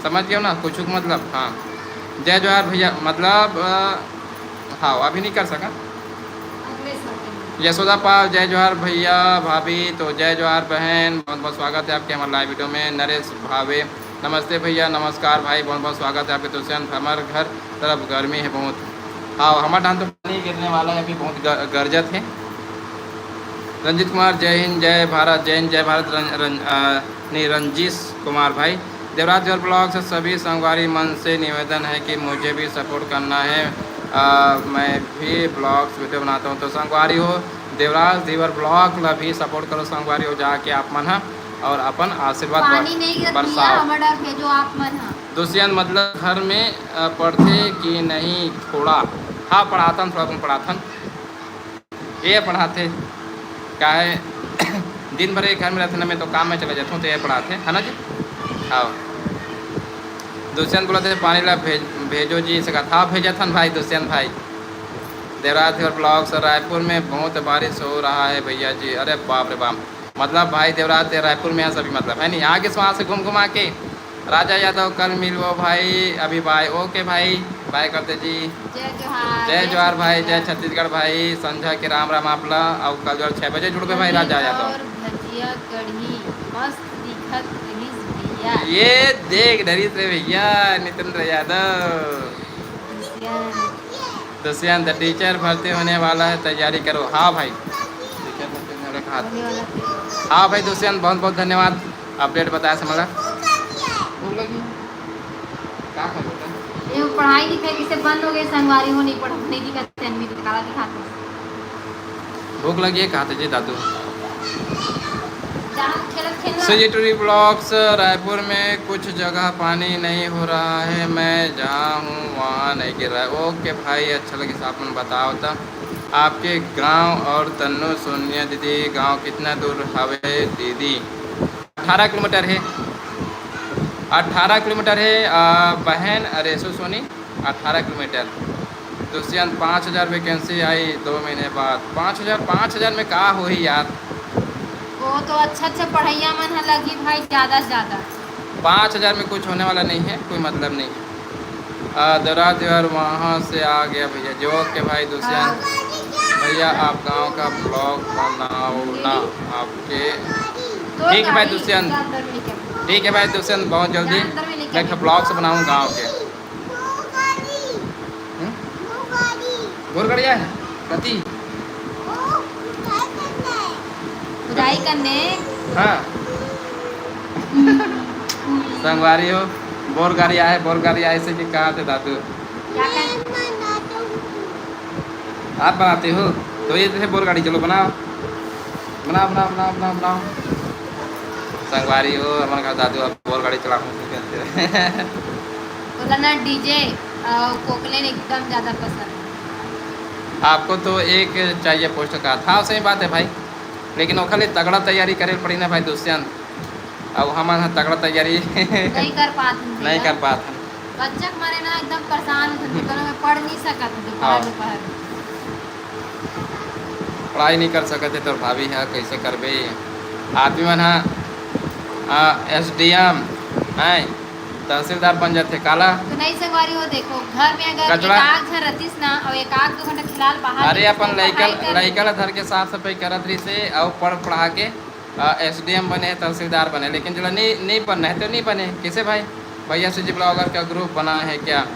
समझ गए ना? कुछ मतलब, हाँ। जय जोहार भैया, मतलब, अ, हाँ, अभी नहीं कर सका। अगले साल। यशोदा पाल, जय जोहार भैया, भाभी, तो जय जोहार बहन, बहुत बहुत स्वागत है आपके हमारे लाइव वीडियो में। नरेश भावे, नमस्ते भैया, नमस्कार भाई, बहुत बहुत स्वागत है आपके। दुष्यंत, हमारे घर तरफ गर्मी है बहुत। हाँ, हमारे ठान तो पानी गिरने वाला है, अभी बहुत ग-, गरजत है। रंजीत कुमार, जय हिंद, जय भारत, जय हिंद, जय भारत। रंज-, रंज-, अ, नहीं, रंजीश कुमार भाई, देवराज देवर ब्लॉग से सभी संगवारी मन से निवेदन है कि मुझे भी सपोर्ट करना है। अ, मैं भी ब्लॉग्स वीडियो बनाता हूँ, तो संगवारी हो, देवराज देवर ब्लॉग ला भी सपोर्ट करो संगवारी हो, जाके आप मन ह और अपन आशीर्वाद पानी बर-, नहीं गिरत भैया, बरसाओ। हमर डर भेजो आप मन ह। दुष्यंत, मतलब घर में, अ, पढ़थे कि नहीं थोड़ा? हाँ, पढ़ाथन, थोड़ा बहुत पढ़ाथन। ये पढ़ाथे, काहे दिन भर एक घर में रहथे ना, मैं तो काम में चला जाता हूँ, तो ये पढ़ाथे, है ना जी? हाँ। दुष्यंत बोलथे, "पानी ला भेज, भेजो जी," से कहा था, भेजत हन भाई, दुष्यंत भाई। देवराज देवर ब्लॉग्स, रायपुर में बहुत बारिश हो रहा है भैया जी। अरे बाप रे बाप, मतलब भाई देवराज दे रायपुर में है सभी, मतलब है नहीं, आगे से वहाँ से घूम घुमा के राजा यादव कल मिलबो भाई, अभी बाय, ओके भाई, बाय करते जी। जय जोहार, जय जोहार भाई, जय छत्तीसगढ़ भाई, संझा के राम राम आप ला, अउ कल जोहार छह बजे जुड़बे भाई, राजा यादव। और भजिया कढ़ी मस्त दिखत रहिस भैया। ये देख डरिस रे भैया, नितेंद्र यादव। भैया। दुष्यंत, टीचर भर्ती होने वाला है, तैयारी करो। हाँ भाई, टीचर भर्ती होने वाला है, हाँ। होने वाला है। हाँ भाई दुष्यंत, बहुत बहुत धन्यवाद अपडेट बताए से मला। भूख लगी? का खाए बेटा? ये पढ़ाई लिखाई किसे बंद हो गई, संगवारी हो नहीं पढ़, नहीं दिखा, तैन में काला दिखाते। भूख लगी है, कहा थे जी दादू। जहाँ खेलत खेलना। सीजी टूरी ब्लॉग्स, रायपुर में कुछ जगह पानी नहीं हो रहा है, मैं जहाँ हूँ वहाँ नहीं गिर रहा है। ओके भाई, अच्छा लगे आप मन बताओ तो। आपके गांव और तन्नू सोनिया दीदी गांव कितना दूर हवे दीदी? अठारह किलोमीटर है, अठारह किलोमीटर है, आ, बहन रेशु सोनी, अठारह किलोमीटर। दुष्यंत, पाँच हज़ार वैकेंसी आई दो महीने बाद। पाँच हज़ार, पाँच हज़ार में का होही यार? वो तो अच्छा अच्छा पढ़ैया मन ह लगी भाई, ज्यादा से ज्यादा। पाँच हजार में कुछ होने वाला नहीं है, कोई मतलब नहीं है। आ, दराज यार वहाँ से आ गया भैया जी। ओके भाई दुष्यंत, हाँ। भैया आप गांव का ब्लॉग बनाओ ना, आपके। तो ठीक है भाई गाड़ी दुष्यंत, अंदर में लेके आओ। ठीक है भाई दुष्यंत, बहुत जल्दी अंदर में लेके मैं एक ठो ब्लॉग से बनाऊँ गाँव के। हम्म? बोर गड़िया है कति? खुदाई करने। हाँ। संगवारी हो, बोर गाड़ी आए, बोर गाड़ी आए से कि कहा थे दादू? क्या कर- आप बनाते हो तो ये जैसे बोर गाड़ी, चलो बनाओ, बनाओ, बनाओ, बनाओ, बनाओ, बनाओ। संगवारी हो, हमारे घर दादू अब बोर गाड़ी चलाने सीखे। बोला ना, डीजे और कोकलेन एकदम ज्यादा पसंद। आपको तो एक चाहिए पोस्टर का था, सही बात है भाई, लेकिन ओखर लिए तगड़ा तैयारी करे पड़ी ना भाई दुष्यंत। अब हमन ह तगड़ा तैयारी नहीं कर पात हन नहीं भैया। कर पात हन। बच्चा के मारे ना एकदम परेशान होथन, दुकानों में पढ़ नहीं सकत हन दोपहर हाँ। दोपहर। पढ़ाई नहीं कर सकत है तोर भाभी ह, कैसे करबे? आदमी मन ह एस डी एम है, तहसीलदार बन जाथे काला। तो नहीं संगवारी हो, देखो घर में अगर कचरा। एक आध झन रतिस ना और एक आध दो घंटा फिलहाल बाहर अरे निकल अपन के लइका पढ़ाई कर लइका ला धर के साफ सफाई करत रहिसे अउ पढ़ पढ़ा के एस डी एम बने, तहसीलदार बने, लेकिन जेला नहीं नहीं बनना है तो नहीं बने। कैसे भाई? भैया सी जी ब्लॉगर का ग्रुप बना है क्या?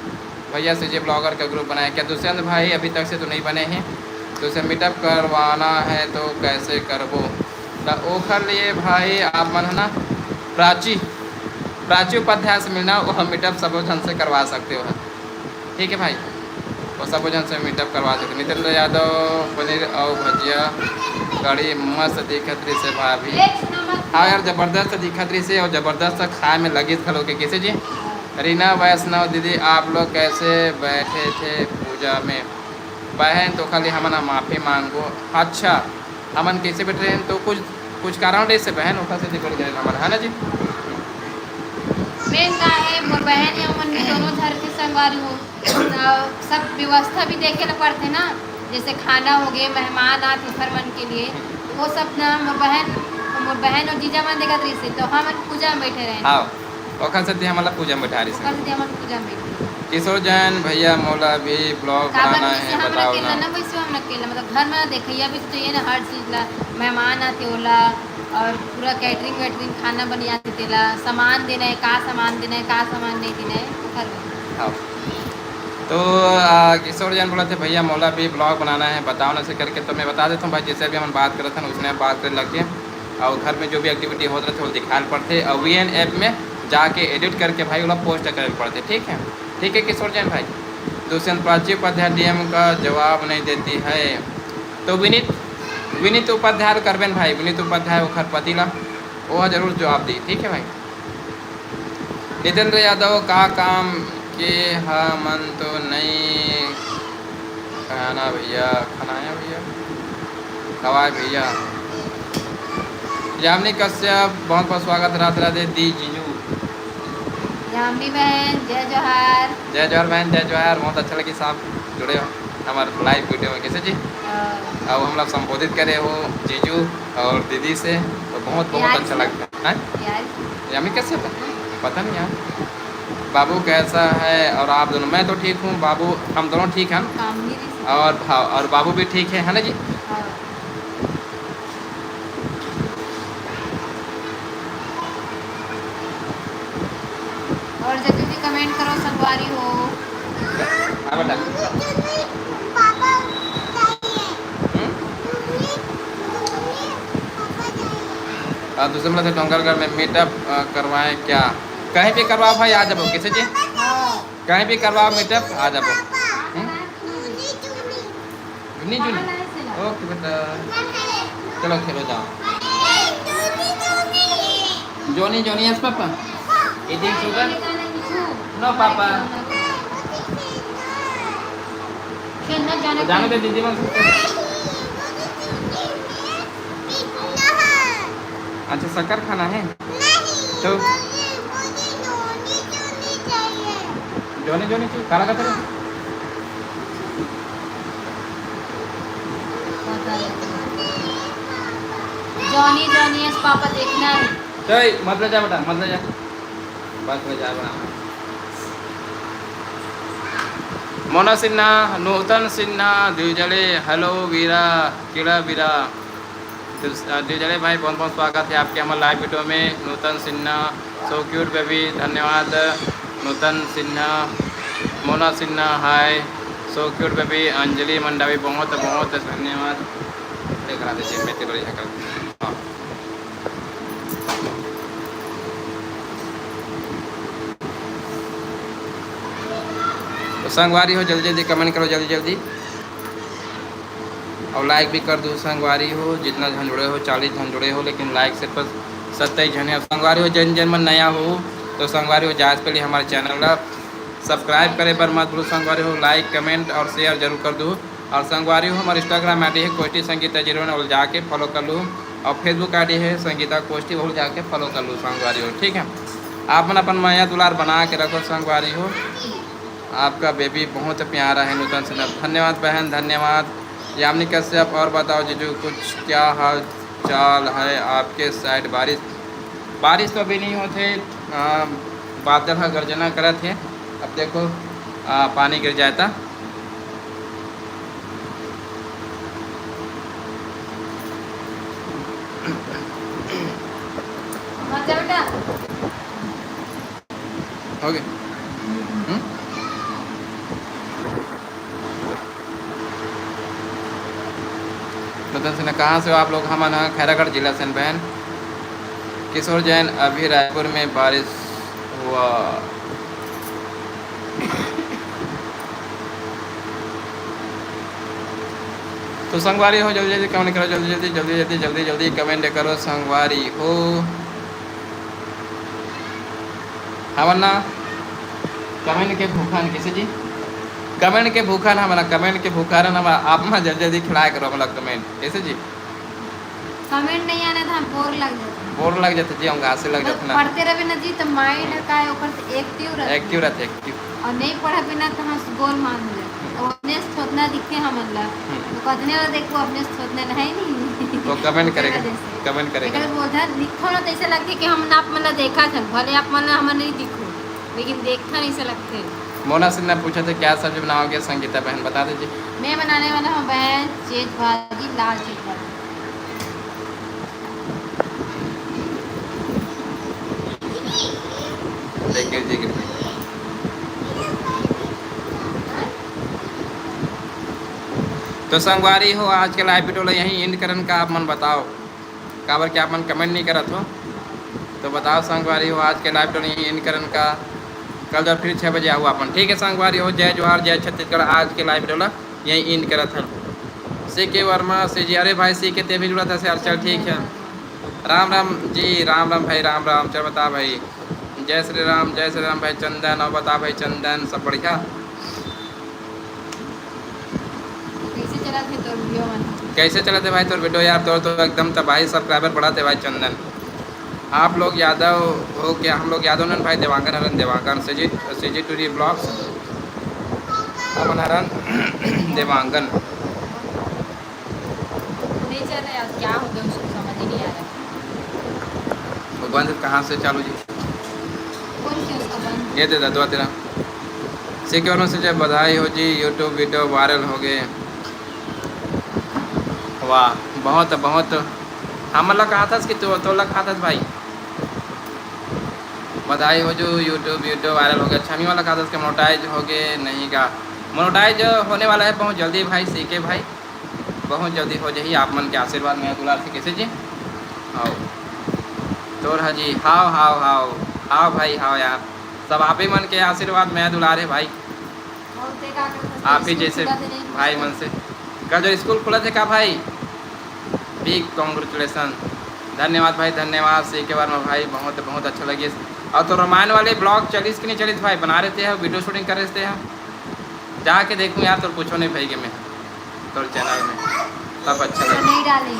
भैया सी जी ब्लॉगर का ग्रुप बना है क्या? दुष्यंत भाई अभी तक से तो नहीं बने हैं, तो उसे मीटअप करवाना है तो कैसे करबो? तो ओखर लिए भाई आप मन है ना प्राची प्राची उपाध्याय से मिलना, वो मीटअप सब झन से करवा सकते हो। ठीक है भाई, वो सब झन से मीटअप करवा सकते। नितेंद्र यादव पनीर और भजिया कड़ी मस्त दिखत रहिसे भाभी। हाँ यार, जबरदस्त दिखत रहिसे और जबरदस्त खाए में लगिस घलो के। कैसे जी? रीना वैष्णव दीदी, आप लोग कैसे बैठे थे पूजा में? बहन तो खाली हमन माफी मांगो। अच्छा, हमन कैसे बैठे रहे तो कुछ कुछ कारण रहिसे बहन, ओखर सेती बैठ गए हमन, है ना जी? मेन का है, मोर बहन या मन भी दोनों घर के संगवारी हो, तो सब व्यवस्था भी देखे ला पड़थे ना, जैसे खाना हो गए, मेहमान आत ओखर मन के लिए, तो वो सब ना मोर बहन, मोर बहन और जीजा मन देखत रहिसे, तो हमन पूजा में बैठे रहे। हाँ, ओखर सेती हमन ला पूजा में बैठा रहिसे। ओखर सेती हमन पूजा में बैठे। किशोर जैन, भैया मोला भी ब्लॉग काबर बनाना वैसे है, हम बताओ अकेला ना। ना वैसे हम अकेला, मतलब घर में देखैया भी तो चाहिए ना हर चीज ला, मेहमान आथे ओला, और पूरा कैटरिंग वैटरिंग खाना बनियाथे तेला, सामान देना है, का सामान देना है, का सामान नहीं देना है, ओखर में। हाँ। तो आ, किशोर जैन बोला थे, "भैया मोला भी ब्लॉग बनाना है, बताओ ना से करके।" तो मैं बता देता हूँ भाई, जैसे अभी हम बात करत हन उसने बात करे लग गए, और घर में जो भी एक्टिविटी होत रहिथे वो दिखाए ल पड़थे, और वी एन ऐप में जाके एडिट करके भाई ओला पोस्ट करे ल पड़थे। ठीक है, ठीक है किशोर जैन भाई। दुष्यंत, प्राची उपाध्याय डी एम का जवाब नहीं देती है, तो विनीत विनीत उपाध्याय ल करबेन भाई, विनीत उपाध्याय ओखर पति ला, वो जरूर जवाब दी। ठीक है भाई। जितेंद्र यादव, का काम के हमन तो नहीं खाना भैया, खनाया भैया, खवाए भैया। यामिनी कश्यप, बहुत बहुत स्वागत, राधे राधे दी जीजू। यामिनी बहन, जय जोहार। जय जोहार बहन, जय जोहार। बहुत अच्छा लगिस आप जुड़े हो हमारे लाइव वीडियो में। कैसे जी? हाँ। अब हम लोग संबोधित करे हो जीजू और दीदी से, तो बहुत बहुत यार अच्छा से। लगता है। हैं? यार। यामिनी कश्यप? पता नहीं यार। बाबू कैसा है और आप दोनों? मैं तो ठीक हूँ बाबू, हम दोनों ठीक हैं। काम नहीं रही। और भा-, और बाबू भी ठीक है, है ना जी? हाँ। और जल्दी से कमेंट करो संगवारी हो। हाँ बेटा। हम्म? और दूसरे मतलब डोंगरगढ़ में मीटअप, अ, करवाएं क्या? कहीं भी करवाओ भाई, आ जाबो। कैसे जी? हाँ। कहीं भी करवाओ मीटअप, आ जाबो। हम्म? जूनी, जूनी। ओके बेटा। चलो खेलो जाओ। Johnny, Johnny, yes papa. Eating sugar? No papa. खेलना जाना तो जाने दे दीदी बस। अच्छा, शक्कर खाना है? तो? जॉनी, जॉनी, तू काला का तेरे? जॉनी, जॉनी, यस पापा देखना है। चल, मत ले जा बेटा, मत ले जा। बस ले जा बना। मोना सिन्हा, नूतन सिन्हा, द्विजले, हेलो वीरा, किड़ा वीरा। दिल-, अ, दिलजले भाई, बहुत बहुत स्वागत है आपके हमारे लाइव वीडियो में। नूतन सिन्हा, so cute baby, धन्यवाद। नूतन सिन्हा, मोना सिन्हा, हाय, so cute baby। अंजलि मंडावी, बहुत बहुत धन्यवाद। देख रहा था जिम में तेरे बढ़िया कर। हाँ। तो संगवारी हो, जल्दी जल्दी कमेंट करो, जल्दी जल्दी। और लाइक भी कर दो संगवारी हो, जितना झन जुड़े हो, चालीस झन जुड़े हो, लेकिन लाइक सिर्फ सत्ताईस झन है। संगवारी हो, जन जन मन नया हो तो संगवारी हो, जाए से पहले हमारे चैनल ला सब्सक्राइब करे बर मत भूलो संगवारी हो, लाइक, कमेंट और शेयर जरूर कर दो। और संगवारी हो, हमारे इंस्टाग्राम आईडी है कोष्टी संगीता जीरो वन, और जाके फॉलो कर लो। और फेसबुक आईडी है संगीता कोष्टी, वो जाके फॉलो कर लो संगवारी हो, ठीक है। आप मन अपन मया दुलार बना के रखो संगवारी हो। आपका बेबी बहुत प्यारा है नूतन सिन्हा। धन्यवाद बहन, धन्यवाद। यामिनी कश्यप, और बताओ जीजू, कुछ क्या हाल चाल है आपके साइड? बारिश, बारिश तो अभी नहीं होते, आ, बादल ह गर्जना करत है। अब देखो, आ, पानी गिर जाए ता। मजा बेटा। हो गए। हम्म? रतन सिन्हा, कहाँ से हो आप लोग? हमन ह खैरागढ़ जिला से बहन। किशोर जैन, अभी रायपुर में बारिश हुआ। तो संगवारी हो, जल्दी जल्दी कमेंट करो, जल्दी जल्दी जल्दी जल्दी जल्दी जल्दी कमेंट करो संगवारी हो। हमन ना कमेंट के भूखन, कैसे जी? कमेंट के भूखन हमन ना, कमेंट के भूखन हम, आप मन जल्दी जल्दी खिलाया करो हमला कमेंट, कैसे जी? कमेंट नहीं आने तो हम बोर लग जाते। बोर लग जाते जी, हम घासे लग बस जाते ना। पढ़ते रहे ना जी, तो माइंड का है, ओकर से एक्टिव रहते। एक्टिव रहते, एक्टिव। और नहीं पढ़े बिना तो हम गोल मान ले। तो अपने से थोतना दिखे हमन ला। हम्म। तो कथने वाला देखो, अपने से थोतना नहीं, नहीं। तो कमेंट ओकरे करेगा, वजह से। कमेंट करेगा। एकरे बोलथन, लिखो ना तो ऐसे लगथे कि हम ना आप मन ला देखा थन, भले आप मन ला हमन नहीं दिखो, लेकिन देखथन ऐसे लगथे। मोना सिन्हा पूछा था, क्या सब्जी बनाओगे संगीता बहन, बता दीजिए। मैं बनाने वाला हूँ बहन, चेज भाजी, लाल चेज भाजी। देखिए जी, तो संगवारी हो, आज के लाइव वीडियो ला यहीं एंड करन का, आप मन बताओ, काबर के आप मन कमेंट नहीं करत हो, तो बताओ संगवारी हो, आज के लाइव वीडियो ला यहीं एंड करन का। कल जब फिर छः बजे आओ अपन, ठीक है संगवारी हो। जय जोहार, जय छत्तीसगढ़। आज के लाइव वीडियो ला यहीं एंड करत हन। सी के वर्मा, सी जी, अरे भाई सी के ते भी जुड़त हस यार, चल ठीक है। राम राम जी, राम राम भाई, राम राम। चल बता भाई, जय श्री राम, जय श्री राम भाई चंदन। और बता भाई चंदन, सब बढ़िया? कैसे चलत हे तोर वीडियो मन? कैसे चलत हे भाई तोर वीडियो यार? तोर तो एकदम तबाही, सब्सक्राइबर बढ़त हे भाई चंदन। आप लोग यादव हो क्या? हम लोग यादव नन भाई, Dewangan Haran, Dewangan, CG, CG two D blogs, हमन हरन देवांगन। नहीं चल रहा यार, क्या हो गया उसको समझ ही नहीं आ रहा। वो बंद कहाँ से चालू जी? कौन किया उसका बंद? ये दे दो तेरा। सिक्योर से जब बधाई हो जी, YouTube वीडियो वायरल हो गए। वाह, बहुत बहुत। हमन ला कहा था कि तू, तोला कहा था भाई, बधाई हो जो YouTube वीडियो वायरल हो गया। छमी वाला कहा था कि मोनेटाइज हो गए नहीं का? मोनेटाइज होने वाला है बहुत जल्दी भाई, सीके भाई, बहुत जल्दी हो जाही। आप मन के आशीर्वाद, मया दुलार से, कैसे जी? हाव। तोर हा जी, हाव, हाव, हाव, हाव भाई, हाव यार, सब आप ही मन के आशीर्वाद, मया दुलार है भाई। और ते का करत हस? आप ही स्कूल जैसे खुलत हे नहीं? भाई मन से। कल जो स्कूल खुलत हे का भाई? Big congratulation. धन्यवाद भाई, धन्यवाद। सीके वर्मा भाई, बहुत बहुत अच्छा लगिस। और तो रामायण वाले ब्लॉग चलिस कि नहीं चलिस भाई? बना रहे थे, वीडियो शूटिंग कर रहे थे। जाके देखूँ यार, तोर पूछो नहीं भाई के मैं, तोर चैनल में, तब अच्छा लगे। नहीं डाले।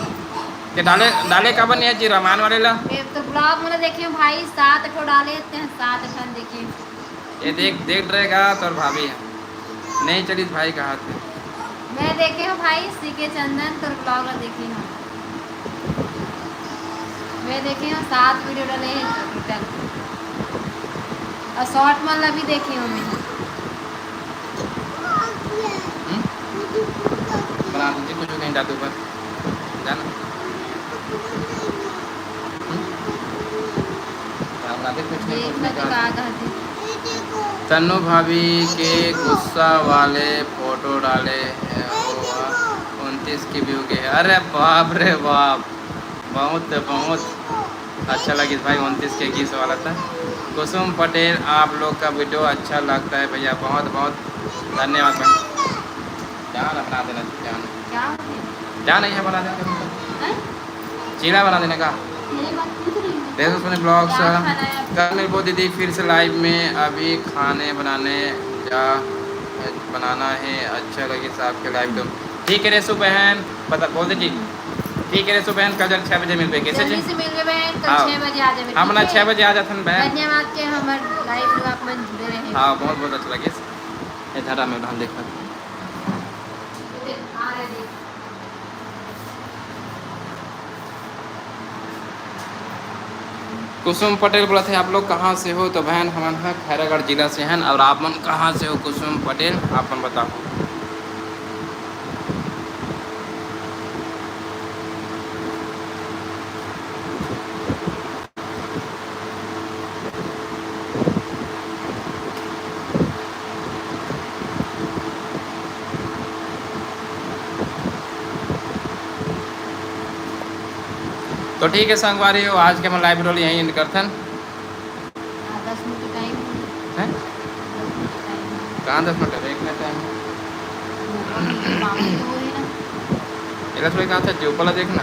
के डाले, डाले काबर नहीं है जी रामायण वाले ला? ये तो ब्लॉग में देखे भाई, सात ठो डाले थे, सात ठन देखे। ये देख, देख रहेगा तोर भाभी है। नहीं चलित भाई कहा थे। मैं देखे हूँ भाई, सीके चंदन तोर ब्लॉग ला देखे हूँ। मैं देखे हूँ, सात वीडियो डाले हैं टोटल, और शॉर्ट मन ला भी देखे हूँ मैं। हम्म? बना दीजिए कुछ भी कहीं जाते ऊपर, जाना। हम्म? क्या बना दे? कुछ नहीं, कुछ नहीं, का कहते। तन्नू भाभी के गुस्सा वाले फोटो डाले हैं, वो उनतीस के व्यू के हैं। अरे बाप रे बाप, बहुत बहुत अच्छा लगिस भाई, उनतीस के किस वाला था। कुसुम पटेल, आप लोग का वीडियो अच्छा लगता है भैया, बहुत बहुत धन्यवाद भाई। जान बना देना, जान। क्या हो गया? जान नहीं है, बना देना। हैं? चीला बना देने का। मेरे बात सुन तो रही है। देखो सुने ब्लॉग्स। क्या खाना है आपको? कल मिलबो दीदी फिर से लाइव में, अभी खाने बनाने जा, बनाना है। अच्छा लगे साहब के लाइव तो। ठीक है रेशु बहन, पता बोल दीजिए। ठीक है रेशु बहन, कल जब छः बजे मिलबे, कैसे जी? जल्दी से मिलबे बहन, कल हाँ। छः बजे आ जाबे, हम ना ठीक है? छः बजे आ जाथन बहन। धन्यवाद के हमर लाइव में आप मन जुड़े रहे। हाँ, बहुत बहुत अच्छा लगे। ये धरा में हम देखा। आ रहे देख। कुसुम पटेल बोलत हे, "आप लोग कहाँ से हो?" तो बहन, हमन ह खैरागढ़ जिला से हन। और आप मन कहाँ से हो कुसुम पटेल, आप मन बताओ। तो ठीक है संगवारी हो, आज के हमर लाइव वीडियो ल यहीं एंड करथन। हाँ, दस मिनट टाइम है। हैं? दस मिनट टाइम है। कहाँ दस मिनट है? देख लेते हैं। वो तो मामूली तो वो है ना। एला थोड़ी कहा था, जो पला देखना।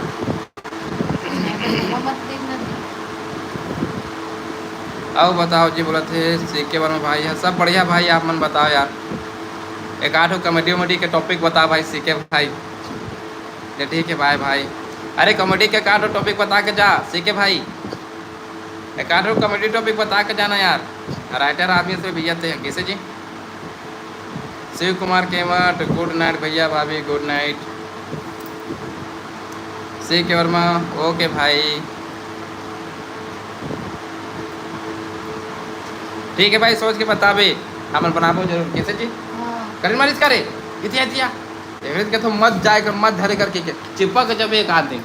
वो मत देखना। आओ बताओ जी, बोलत हे सीके वर्मा भाई है, सब बढ़िया भाई, आप मन बताओ यार, एक आध कॉमेडी वॉमेडी के टॉपिक बताओ भाई सीके भाई। ले ठीक है, बाय भाई। अरे कॉमेडी के एक आध टॉपिक बता के जा सीके भाई, एक आध कॉमेडी टॉपिक बता के जाना यार। राइटर आदमी से भैया ते कैसे जी? शिव कुमार केमट, गुड नाइट भैया भाभी, गुड नाइट। सीके वर्मा, ओके भाई, ठीक है भाई, सोच के बताबे, हमन बनाबो जरूर। कैसे जी? हाँ। करेंट मारिस का रे? इतिया, इतिया। एवरेज के तो मत जाए कर, मत धरे करके के चिपक जब एक आदमी।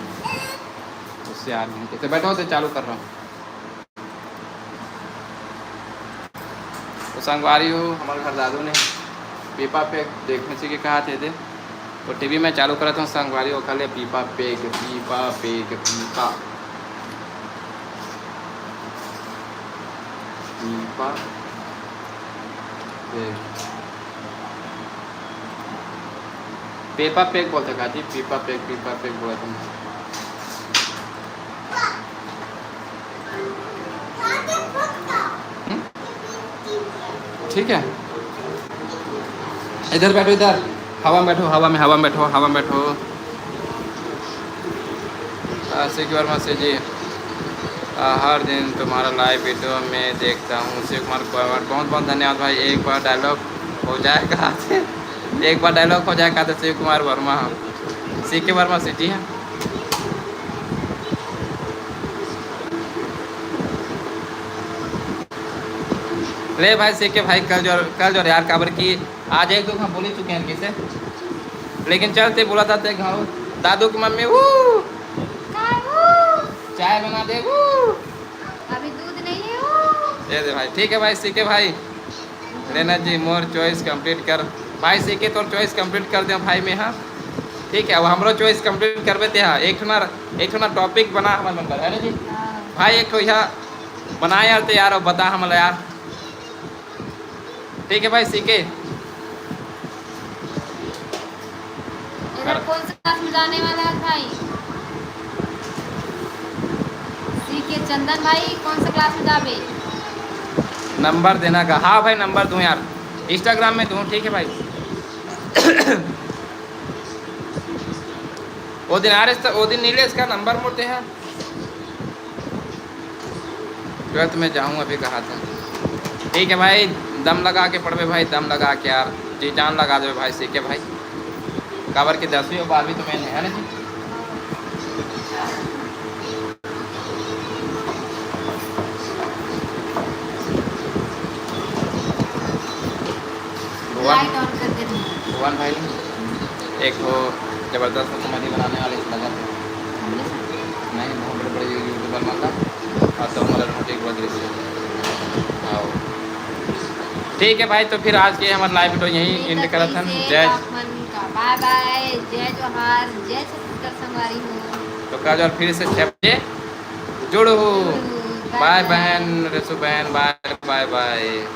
उससे यार, कैसे बैठो, से चालू कर रहा हूँ। तो संगवारी हो, हमारे घर दादू ने पीपा पे देखने से के कहा थे दे, तो टीवी में चालू करा था संगवारी हो, खाले पीपा पेग, पीपा पेग, पीपा, पीपा पेग, पेपा पेग बोलते का जी, पीपा पेग, पीपा पेग बोलते हैं। हम्म? ठीक है, इधर बैठो, इधर हवा में बैठो, हवा में, हवा में बैठो, हवा में बैठो। आ, शिव कुमार मसीह जी, आ, हर दिन तुम्हारा लाइव वीडियो में देखता हूँ। शिव कुमार वर्मा, बहुत बहुत धन्यवाद भाई। एक बार डायलॉग हो जाएगा, एक बार डायलॉग हो जाएगा तो शिव कुमार वर्मा, सीके वर्मा से जी हाँ। ले भाई सीके भाई, कल जो, कल जो यार, काबर की आज एक दो हम बोली चुके हैं किसे, लेकिन चलते बोला था ते घाव दादू की मम्मी वो चाय बना दे वो। अभी दूध नहीं है वो। दे दे भाई, ठीक है भाई सीके भाई। लेना जी, मोर चॉइस कंप्लीट कर भाई सीके, तोर चॉइस कंप्लीट कर दे भाई में। हाँ ठीक है, अब हमरो चॉइस कंप्लीट करबे ते। हाँ, एक ठो ना, एक ठो ना टॉपिक बना हमर नंबर है ना जी। हाँ। भाई एक ठो यहाँ बना यार, ते यार, अब बता हमला यार। ठीक है भाई सीके। इधर कौन से क्लास में जाने वाला है भाई? सीके चंदन भाई, कौन से क्लास में जाबे? नंबर देना का? हाँ भाई, नंबर दूँ यार, इंस्टाग्राम में दूँ, ठीक है भाई। वो दिन आ रहे, वो दिन नहीं ले इसका नंबर मोड़ते हैं। ट्वेल्थ में जाऊँ अभी कहा था। ठीक है भाई, दम लगा के पढ़बे भाई, दम लगा के यार, जी जान लगा देवे भाई सीके भाई। काबर के दसवीं और बारहवीं तो मेन है ना जी। भगवान। लाइट ऑन कर देते हैं। भगवान भाई, एक ठो जबरदस्त comedy बनाने वाले लगा थे। हमने से? नहीं, बहुत बड़े बड़े यूट्यूबर मन का। और तो हमारा रोटी को दृश्य। आओ। ठीक है भाई, तो फिर आज के हमारे लाइव वीडियो यहीं एंड करत हन। जय। बाय बाय, जय जोहार, जय छत्तीसगढ़ संगवारी हो। तो कल और फिर से छह बजे जुड़हू। बाय बाय। बहन, रेशु बहन, बाय बाय बाय।